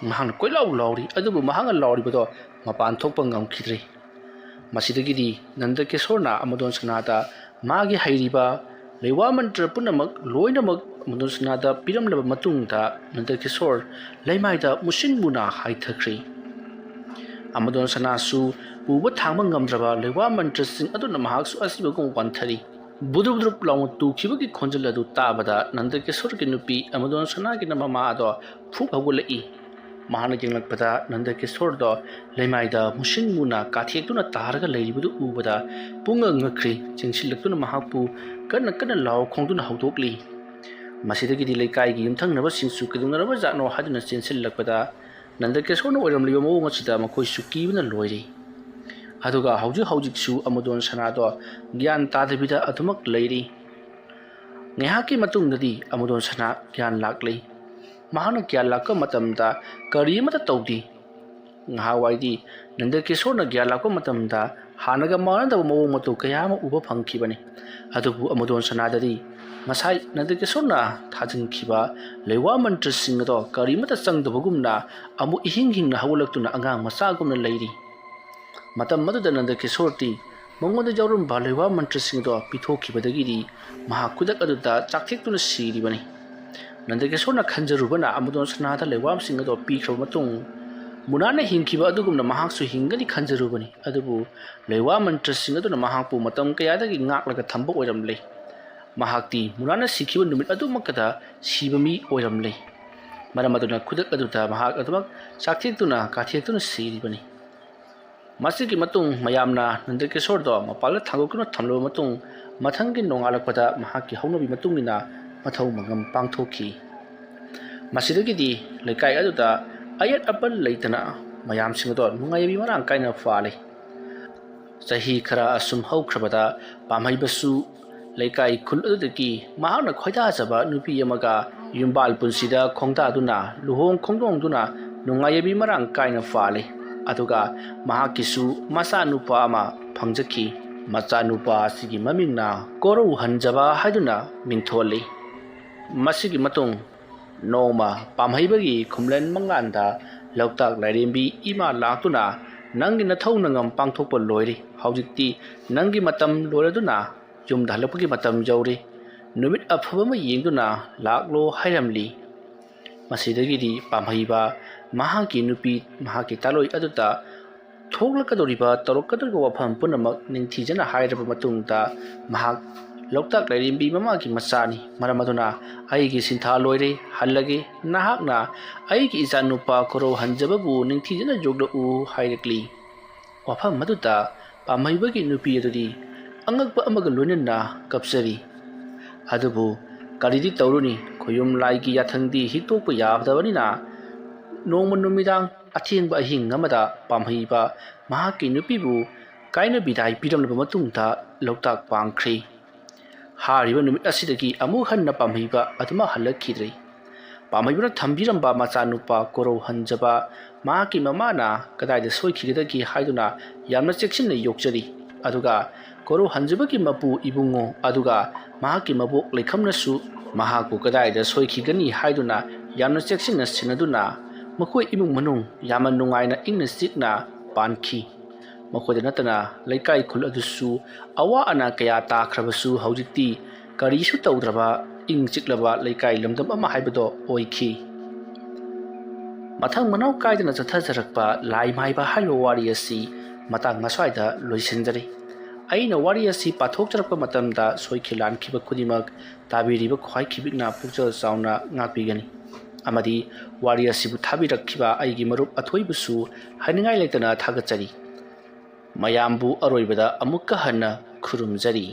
ꯃꯍꯥꯛꯅ ꯀꯣꯏꯂꯥꯎ ꯂꯥꯎꯔꯤ, ꯑꯗꯨꯕꯨ ꯃꯍꯥꯛꯅ ꯂꯥꯎꯔꯤꯕꯗꯣ ꯃꯄꯥꯟ ꯊꯣꯛꯄ ꯉꯝꯈꯤꯗ꯭ꯔꯦ꯫ ꯃꯁꯤꯗꯒꯤꯗꯤ ꯅꯟꯗꯀꯤꯁꯣꯔꯅ ꯑꯃꯣꯗꯣꯟ ꯁꯅꯥꯗ ꯃꯥꯒꯤ ꯍꯩꯔꯤꯕ ꯂꯩꯋꯥ ꯃꯟꯇ꯭ꯔ ꯄꯨꯝꯅꯃꯛ ꯂꯣꯏꯅꯃꯛ ꯑꯃꯣꯗꯣꯟ ꯁꯅꯥꯗ ꯄꯤꯔꯝꯂꯕ ꯃꯇꯨꯡꯗ ꯅꯟꯗꯀꯤꯁꯣꯔ ꯂꯩꯃꯥꯏꯗ ꯃꯨꯁꯤꯟ ꯃꯨꯅ ꯍꯥꯏꯊꯈ꯭ꯔꯦ꯫ ꯑꯃꯗꯣꯟ ꯁꯅꯥꯁꯨ ꯄꯨꯕ ꯊꯥꯡꯕ ꯉꯝꯗ꯭ꯔꯕ ꯂꯩꯋꯥ ꯃꯟꯇ꯭ꯔꯁꯤꯡ ꯑꯗꯨꯅ ꯃꯍꯥꯛꯁꯨ ꯑꯁꯤꯕꯒꯨꯝ ꯋꯥꯟꯊꯔꯤ꯫ ꯕꯨꯗ꯭ꯔꯨꯞ ꯕꯨꯗ꯭ꯔꯨꯞ ꯂꯥꯎꯅ ꯇꯨꯈꯤꯕꯒꯤ ꯈꯣꯟꯖꯦꯜ ꯑꯗꯨ ꯇꯥꯕꯗ ꯅꯟꯗꯀꯤꯁꯣꯔꯒꯤ ꯅꯨꯄꯤ ꯑꯃꯗꯣꯟ ꯁꯅꯥꯒꯤꯅ ꯃꯃꯥ ꯑꯗꯣ ꯐꯨꯛ ꯍꯧꯒꯠꯂꯛꯏ꯫ ꯃꯍꯥꯛꯅ ꯌꯦꯡꯂꯛꯄꯗ ꯅꯟꯗꯀꯤꯁꯣꯔꯗꯣ ꯂꯩꯃꯥꯏꯗ ꯃꯨꯁꯤꯟ ꯃꯨꯅ ꯀꯥꯊꯦꯛꯇꯨꯅ ꯇꯥꯔꯒ ꯂꯩꯔꯤꯕꯗꯨ ꯎꯕꯗ ꯄꯨꯡꯉꯛ ꯉꯛꯈ꯭ꯔꯤ꯫ ꯆꯦꯟꯁꯤꯜꯂꯛꯇꯨꯅ ꯃꯍꯥꯛꯄꯨ ꯀꯟꯅ ꯀꯟꯅ ꯂꯥꯎ ꯈꯣꯡꯗꯨꯅ ꯍꯧꯗꯣꯛꯂꯤ꯫ ꯃꯁꯤꯗꯒꯤꯗꯤ ꯂꯩꯀꯥꯏꯒꯤ ꯌꯨꯝꯊꯪꯅꯕꯁꯤꯡꯁꯨ ꯀꯩꯗꯧꯅꯔꯕꯖꯥꯠꯅꯣ ꯍꯥꯏꯗꯨꯅ ꯆꯦꯟꯁꯤꯜꯂꯛꯄꯗ ꯅꯟꯗꯀꯤꯁꯣꯔꯅ ꯑꯣꯏꯔꯝꯂꯤꯕ ꯃꯑꯣꯡ ꯑꯁꯤꯗ ꯃꯈꯣꯏꯁꯨ ꯀꯤꯕꯅ ꯂꯣꯏꯔꯤ꯫ ꯑꯗꯨꯒ ꯍꯧꯖꯤꯛ ꯍꯧꯖꯤꯛꯁꯨ ꯑꯃꯗꯣꯟ ꯁꯅꯥꯗꯣ ꯒ꯭ꯌꯥꯟ ꯇꯥꯗꯕꯤꯗ ꯑꯗꯨꯃꯛ ꯂꯩꯔꯤ꯫ ꯉꯥꯏꯍꯥꯛꯀꯤ ꯃꯇꯨꯡꯗꯗꯤ ꯑꯃꯗꯣꯟ ꯁꯅꯥ ꯒ꯭ꯌꯥꯟ ꯂꯥꯛꯂꯤ꯫ ꯃꯍꯥꯛꯅ ꯒ꯭ꯌꯥꯟ ꯂꯥꯛꯄ ꯃꯇꯝꯗ ꯀꯔꯤ ꯑꯃꯠꯇ ꯇꯧꯗꯦ꯫ ꯉꯍꯥꯟꯋꯥꯏꯗꯤ ꯅꯟꯗꯀꯤꯁꯣꯔꯅ ꯒ꯭ꯌꯥꯟ ꯂꯥꯛꯄ ꯃꯇꯝꯗ ꯍꯥꯟꯅꯒ ꯃꯥꯟꯅꯗꯕ ꯃꯑꯣꯡ ꯃꯇꯧ ꯀꯌꯥ ꯑꯃ ꯎꯕ ꯐꯪꯈꯤꯕꯅꯤ꯫ ꯑꯗꯨꯕꯨ ꯑꯃꯗꯣꯟ ꯁꯅꯥꯗꯗꯤ ꯉꯁꯥꯏ ꯅꯟꯗꯀꯤꯁꯣꯔꯅ ꯊꯥꯖꯤꯟꯈꯤꯕ ꯂꯩꯋꯥ ꯃꯟꯇ꯭ꯔꯁꯤꯡ ꯑꯗꯣ ꯀꯔꯤꯃꯠꯇ ꯆꯪꯗꯕꯒꯨꯝꯅ ꯑꯃꯨꯛ ꯏꯍꯤꯡ ꯍꯤꯡꯅ ꯍꯧꯒꯠꯂꯛꯇꯨꯅ ꯑꯉꯥꯡ ꯃꯆꯥꯒꯨꯝꯅ ꯂꯩꯔꯤ꯫ ꯃꯇꯝ ꯑꯗꯨꯗ ꯅꯟꯗꯀꯤꯁꯣꯔꯗꯤ ꯃꯉꯣꯟꯗ ꯌꯥꯎꯔꯝꯕ ꯂꯩꯋꯥ ꯃꯟꯇ꯭ꯔꯁꯤꯡ ꯑꯗꯣ ꯄꯤꯊꯣꯛꯈꯤꯕꯗꯒꯤꯗꯤ ꯃꯍꯥꯛ ꯈꯨꯗꯛ ꯑꯗꯨꯗ ꯆꯥꯛꯊꯦꯛꯇꯨꯅ ꯁꯤꯔꯤꯕꯅꯤ꯫ ꯅꯟꯗꯀꯤꯁꯣꯔꯅ ꯈꯟꯖꯔꯨꯕꯅ ꯑꯃꯗꯣꯟ ꯁꯅꯥꯗ ꯂꯩꯋꯥꯁꯤꯡ ꯑꯗꯣ ꯄꯤꯈ꯭ꯔꯕ ꯃꯇꯨꯡ ꯃꯨꯅꯥꯅ ꯍꯤꯡꯈꯤꯕ ꯑꯗꯨꯒꯨꯝꯅ ꯃꯍꯥꯛꯁꯨ ꯍꯤꯡꯒꯅꯤ ꯈꯟꯖꯔꯨꯕꯅꯤ꯫ ꯑꯗꯨꯕꯨ ꯂꯩꯋꯥ ꯃꯟꯇ꯭ꯔꯁꯤꯡ ꯑꯗꯨꯅ ꯃꯍꯥꯛꯄꯨ ꯃꯇꯝ ꯀꯌꯥꯗꯒꯤ ꯉꯥꯛꯂꯒ ꯊꯝꯕ ꯑꯣꯏꯔꯝꯂꯦ꯫ ꯃꯍꯥꯛꯇꯤ ꯃꯨꯅꯥꯅ ꯁꯤꯈꯤꯕ ꯅꯨꯃꯤꯠ ꯑꯗꯨꯃꯛꯇꯗ ꯁꯤꯕ ꯃꯤ ꯑꯣꯏꯔꯝꯂꯦ꯫ ꯃꯔꯝ ꯑꯗꯨꯅ ꯈꯨꯗꯛ ꯑꯗꯨꯗ ꯃꯍꯥꯛ ꯑꯗꯨꯃꯛ ꯆꯥꯛꯊꯦꯛꯇꯨꯅ ꯀꯥꯊꯦꯛꯇꯨꯅ ꯁꯤꯔꯤꯕꯅꯤ꯫ ꯃꯁꯤꯒꯤ ꯃꯇꯨꯡ ꯃꯌꯥꯝꯅ ꯅꯟꯗꯀꯤꯁꯣꯔꯗꯣ ꯃꯄꯥꯜꯗ ꯊꯥꯡꯗꯣꯛꯇꯨꯅ ꯊꯝꯂꯕ ꯃꯇꯨꯡ ꯃꯊꯪꯒꯤ ꯅꯣꯡꯉꯥꯜꯂꯛꯄꯗ ꯃꯍꯥꯛꯀꯤ ꯍꯧꯅꯕꯤ ꯃꯇꯨꯡ ꯏꯟꯅ ꯃꯊꯧ ꯃꯉꯝ ꯄꯥꯡꯊꯣꯛꯈꯤ꯫ ꯃꯁꯤꯗꯒꯤꯗꯤ ꯂꯩꯀꯥꯏ ꯑꯗꯨꯗ ꯑꯌꯦꯠ ꯑꯄꯟ ꯂꯩꯇꯅ ꯃꯌꯥꯝꯁꯤꯡ ꯑꯗꯣ ꯅꯨꯡꯉꯥꯏꯕꯤ ꯃꯔꯥꯡ ꯀꯥꯏꯅ ꯄꯥꯜꯂꯤ꯫ ꯆꯍꯤ ꯈꯔ ꯑꯁꯨꯝ ꯍꯧꯈ꯭ꯔꯕꯗ ꯄꯥꯝꯍꯩꯕꯁꯨ ꯂꯩꯀꯥꯏ ꯈꯨꯜ ꯑꯗꯨꯗꯒꯤ ꯃꯍꯥꯛꯅ ꯈꯣꯏꯗꯥꯖꯕ ꯅꯨꯄꯤ ꯑꯃꯒ ꯌꯨꯝꯕꯥꯜ ꯄꯨꯟꯁꯤꯗ ꯈꯣꯡꯗꯥꯗꯨꯅ ꯂꯨꯍꯣꯡ ꯈꯣꯡꯗꯣꯡꯗꯨꯅ ꯅꯨꯡꯉꯥꯏꯕꯤ ꯃꯔꯥꯡ ꯀꯥꯏꯅ ꯄꯥꯜꯂꯤ꯫ ꯑꯗꯨꯒ ꯃꯍꯥꯛꯀꯤꯁꯨ ꯃꯆꯥꯅꯨꯄꯥ ꯑꯃ ꯐꯪꯖꯈꯤ꯫ ꯃꯆꯥꯅꯨꯄꯥ ꯑꯁꯤꯒꯤ ꯃꯃꯤꯡꯅ ꯀꯣꯔꯧ ꯍꯟꯖꯕ ꯍꯥꯏꯗꯨꯅ ꯃꯤꯡꯊꯣꯜꯂꯤ꯫ ꯃꯁꯤꯒꯤ ꯃꯇꯨꯡ ꯅꯣꯡꯃ ꯄꯥꯝꯍꯩꯕꯒꯤ ꯈꯨꯝꯂꯦꯟ ꯃꯪꯂꯥꯟꯗ ꯂꯣꯛꯇꯥꯛ ꯂꯥꯏꯔꯦꯝꯕꯤ ꯏꯃꯥ ꯂꯥꯛꯇꯨꯅ, "ꯅꯪꯒꯤ ꯅꯊꯧ ꯅꯉꯝ ꯄꯥꯡꯊꯣꯛꯄ ꯂꯣꯏꯔꯦ꯫ ꯍꯧꯖꯤꯛꯇꯤ ꯅꯪꯒꯤ ꯃꯇꯝ ꯂꯣꯏꯔꯗꯨꯅ ꯌꯨꯝꯗ ꯍꯜꯂꯛꯄꯒꯤ ꯃꯇꯝ ꯌꯧꯔꯦ꯫ ꯅꯨꯃꯤꯠ ꯑꯐꯕ ꯑꯃ ꯌꯦꯡꯗꯨꯅ ꯂꯥꯛꯂꯣ" ꯍꯥꯏꯔꯝꯂꯤ꯫ ꯃꯁꯤꯗꯒꯤꯗꯤ ꯄꯥꯝꯍꯩꯕ ꯃꯍꯥꯛꯀꯤ ꯅꯨꯄꯤ ꯃꯍꯥꯛꯀꯤ ꯇꯥꯂꯣꯏ ꯑꯗꯨꯗ ꯊꯣꯛꯂꯛꯀꯗꯧꯔꯤꯕ, ꯇꯧꯔꯛꯀꯗꯧꯔꯤꯕ ꯋꯥꯐꯝ ꯄꯨꯝꯅꯃꯛ ꯅꯤꯡꯊꯤꯖꯅ ꯍꯥꯏꯔꯕ ꯃꯇꯨꯡꯗ, ꯃꯍꯥꯛ ꯂꯣꯛꯇꯥꯛ ꯂꯥꯏꯔꯦꯝꯕꯤ ꯃꯃꯥꯒꯤ ꯃꯆꯥꯅꯤ, ꯃꯔꯝ ꯑꯗꯨꯅ ꯑꯩꯒꯤ ꯁꯤꯟꯊꯥ ꯂꯣꯏꯔꯦ, ꯍꯜꯂꯒꯦ, ꯅꯍꯥꯛꯅ ꯑꯩꯒꯤ ꯏꯆꯥꯅꯨꯄꯥ ꯀꯣꯔꯧ ꯍꯟꯖꯕꯕꯨ ꯅꯤꯡꯊꯤꯖꯅ ꯌꯣꯛꯂꯛꯎ ꯍꯥꯏꯔꯛꯂꯤ꯫ ꯋꯥꯐꯝ ꯑꯗꯨꯗ ꯄꯥꯝꯍꯩꯕꯒꯤ ꯅꯨꯄꯤ ꯑꯗꯨꯗꯤ ꯑꯉꯛꯄ ꯑꯃꯒ ꯂꯣꯏꯅꯅ ꯀꯞꯆꯔꯤ꯫ ꯑꯗꯨꯕꯨ ꯀꯔꯤꯗꯤ ꯇꯧꯔꯨꯅꯤ, ꯈꯣꯌꯨꯝ ꯂꯥꯏꯒꯤ ꯌꯥꯊꯪꯗꯤ ꯍꯤꯛꯇꯣꯛꯄ ꯌꯥꯗꯕꯅꯤꯅ, ꯅꯣꯡꯃ ꯅꯨꯃꯤꯗꯥꯡ ꯑꯊꯦꯡꯕ ꯑꯍꯤꯡ ꯑꯃꯗ ꯄꯥꯝꯍꯩꯕ ꯃꯍꯥꯛꯀꯤ ꯅꯨꯄꯤꯕꯨ ꯀꯥꯏꯅ ꯕꯤꯗꯥꯏ ꯄꯤꯔꯝꯂꯕ ꯃꯇꯨꯡꯗ ꯂꯣꯛꯇꯥꯛ ꯄꯥꯡꯈ꯭ꯔꯤ꯫ ꯍꯥꯏꯔꯤꯕ ꯅꯨꯃꯤꯠ ꯑꯁꯤꯗꯒꯤ ꯑꯃꯨꯛ ꯍꯟꯅ ꯄꯥꯝꯍꯩꯕ ꯑꯗꯨꯃꯛ ꯍꯜꯂꯛꯈꯤꯗ꯭ꯔꯦ꯫ ꯄꯥꯝꯍꯩꯕꯅ ꯊꯝꯕꯤꯔꯝꯕ ꯃꯆꯥꯅꯨꯄꯥ ꯀꯣꯔꯧ ꯍꯟꯖꯕ ꯃꯍꯥꯛꯀꯤ ꯃꯃꯥꯅ ꯀꯗꯥꯏꯗ ꯁꯣꯏꯈꯤꯒꯗꯒꯦ ꯍꯥꯏꯗꯨꯅ ꯌꯥꯝꯅ ꯆꯦꯛꯁꯤꯟꯅ ꯌꯣꯛꯆꯔꯤ꯫ ꯑꯗꯨꯒ ꯀꯣꯔꯧ ꯍꯟꯖꯕꯒꯤ ꯃꯄꯨ ꯏꯕꯨꯡꯉꯣ ꯑꯗꯨꯒ ꯃꯍꯥꯛꯀꯤ ꯃꯕꯣꯛ ꯂꯩꯈꯝꯅꯁꯨ ꯃꯍꯥꯛꯄꯨ ꯀꯗꯥꯏꯗ ꯁꯣꯏꯈꯤꯒꯅꯤ ꯍꯥꯏꯗꯨꯅ ꯌꯥꯝꯅ ꯆꯦꯛꯁꯤꯟꯅ ꯁꯦꯟꯅꯗꯨꯅ ꯃꯈꯣꯏ ꯏꯃꯨꯡ ꯃꯅꯨꯡ ꯌꯥꯝꯅ ꯅꯨꯡꯉꯥꯏꯅ ꯏꯪꯅ ꯆꯤꯛꯅ ꯄꯥꯟꯈꯤ꯫ ꯃꯈꯣꯏꯗ ꯅꯠꯇꯅ ꯂꯩꯀꯥꯏ ꯈꯨꯜ ꯑꯗꯨꯁꯨ ꯑꯋꯥ ꯑꯅꯥ ꯀꯌꯥ ꯇꯥꯈ꯭ꯔꯕꯁꯨ ꯍꯧꯖꯤꯛꯇꯤ ꯀꯔꯤꯁꯨ ꯇꯧꯗ꯭ꯔꯕ ꯏꯪ ꯆꯤꯛꯂꯕ ꯂꯩꯀꯥꯏ ꯂꯝꯗꯝ ꯑꯃ ꯍꯥꯏꯕꯗꯣ ꯑꯣꯏꯈꯤ꯫ ꯃꯊꯪ ꯃꯅꯥꯎ ꯀꯥꯏꯗꯅ ꯆꯠꯊꯖꯔꯛꯄ ꯂꯥꯏ ꯃꯥꯏꯕ ꯍꯥꯏꯔꯤꯕ ꯋꯥꯔꯤ ꯑꯁꯤ ꯃꯇꯥꯡ ꯑꯁ꯭ꯋꯥꯏꯗ ꯂꯣꯏꯁꯤꯟꯖꯔꯤ꯫ ꯑꯩꯅ ꯋꯥꯔꯤ ꯑꯁꯤ ꯄꯥꯊꯣꯛꯆꯔꯛꯄ ꯃꯇꯝꯗ ꯁꯣꯏꯈꯤ ꯂꯥꯟꯈꯤꯕ ꯈꯨꯗꯤꯡꯃꯛ ꯇꯥꯕꯤꯔꯤꯕ ꯈ꯭ꯋꯥꯏ ꯈꯤꯕꯤꯛꯅ ꯄꯨꯛꯆꯦꯜ ꯆꯥꯎꯅ ꯉꯥꯛꯄꯤꯒꯅꯤ꯫ ꯑꯃꯗꯤ ꯋꯥꯔꯤ ꯑꯁꯤꯕꯨ ꯊꯥꯕꯤꯔꯛꯈꯤꯕ ꯑꯩꯒꯤ ꯃꯔꯨꯞ ꯑꯊꯣꯏꯕꯨꯁꯨ ꯍꯥꯏꯅꯤꯡꯉꯥꯏ ꯂꯩꯇꯅ ꯊꯥꯒꯠꯆꯔꯤ꯫ ꯃꯌꯥꯝꯕꯨ ꯑꯔꯣꯏꯕꯗ ꯑꯃꯨꯛꯀ ꯍꯟꯅ ꯈꯨꯔꯨꯝꯖꯔꯤ꯫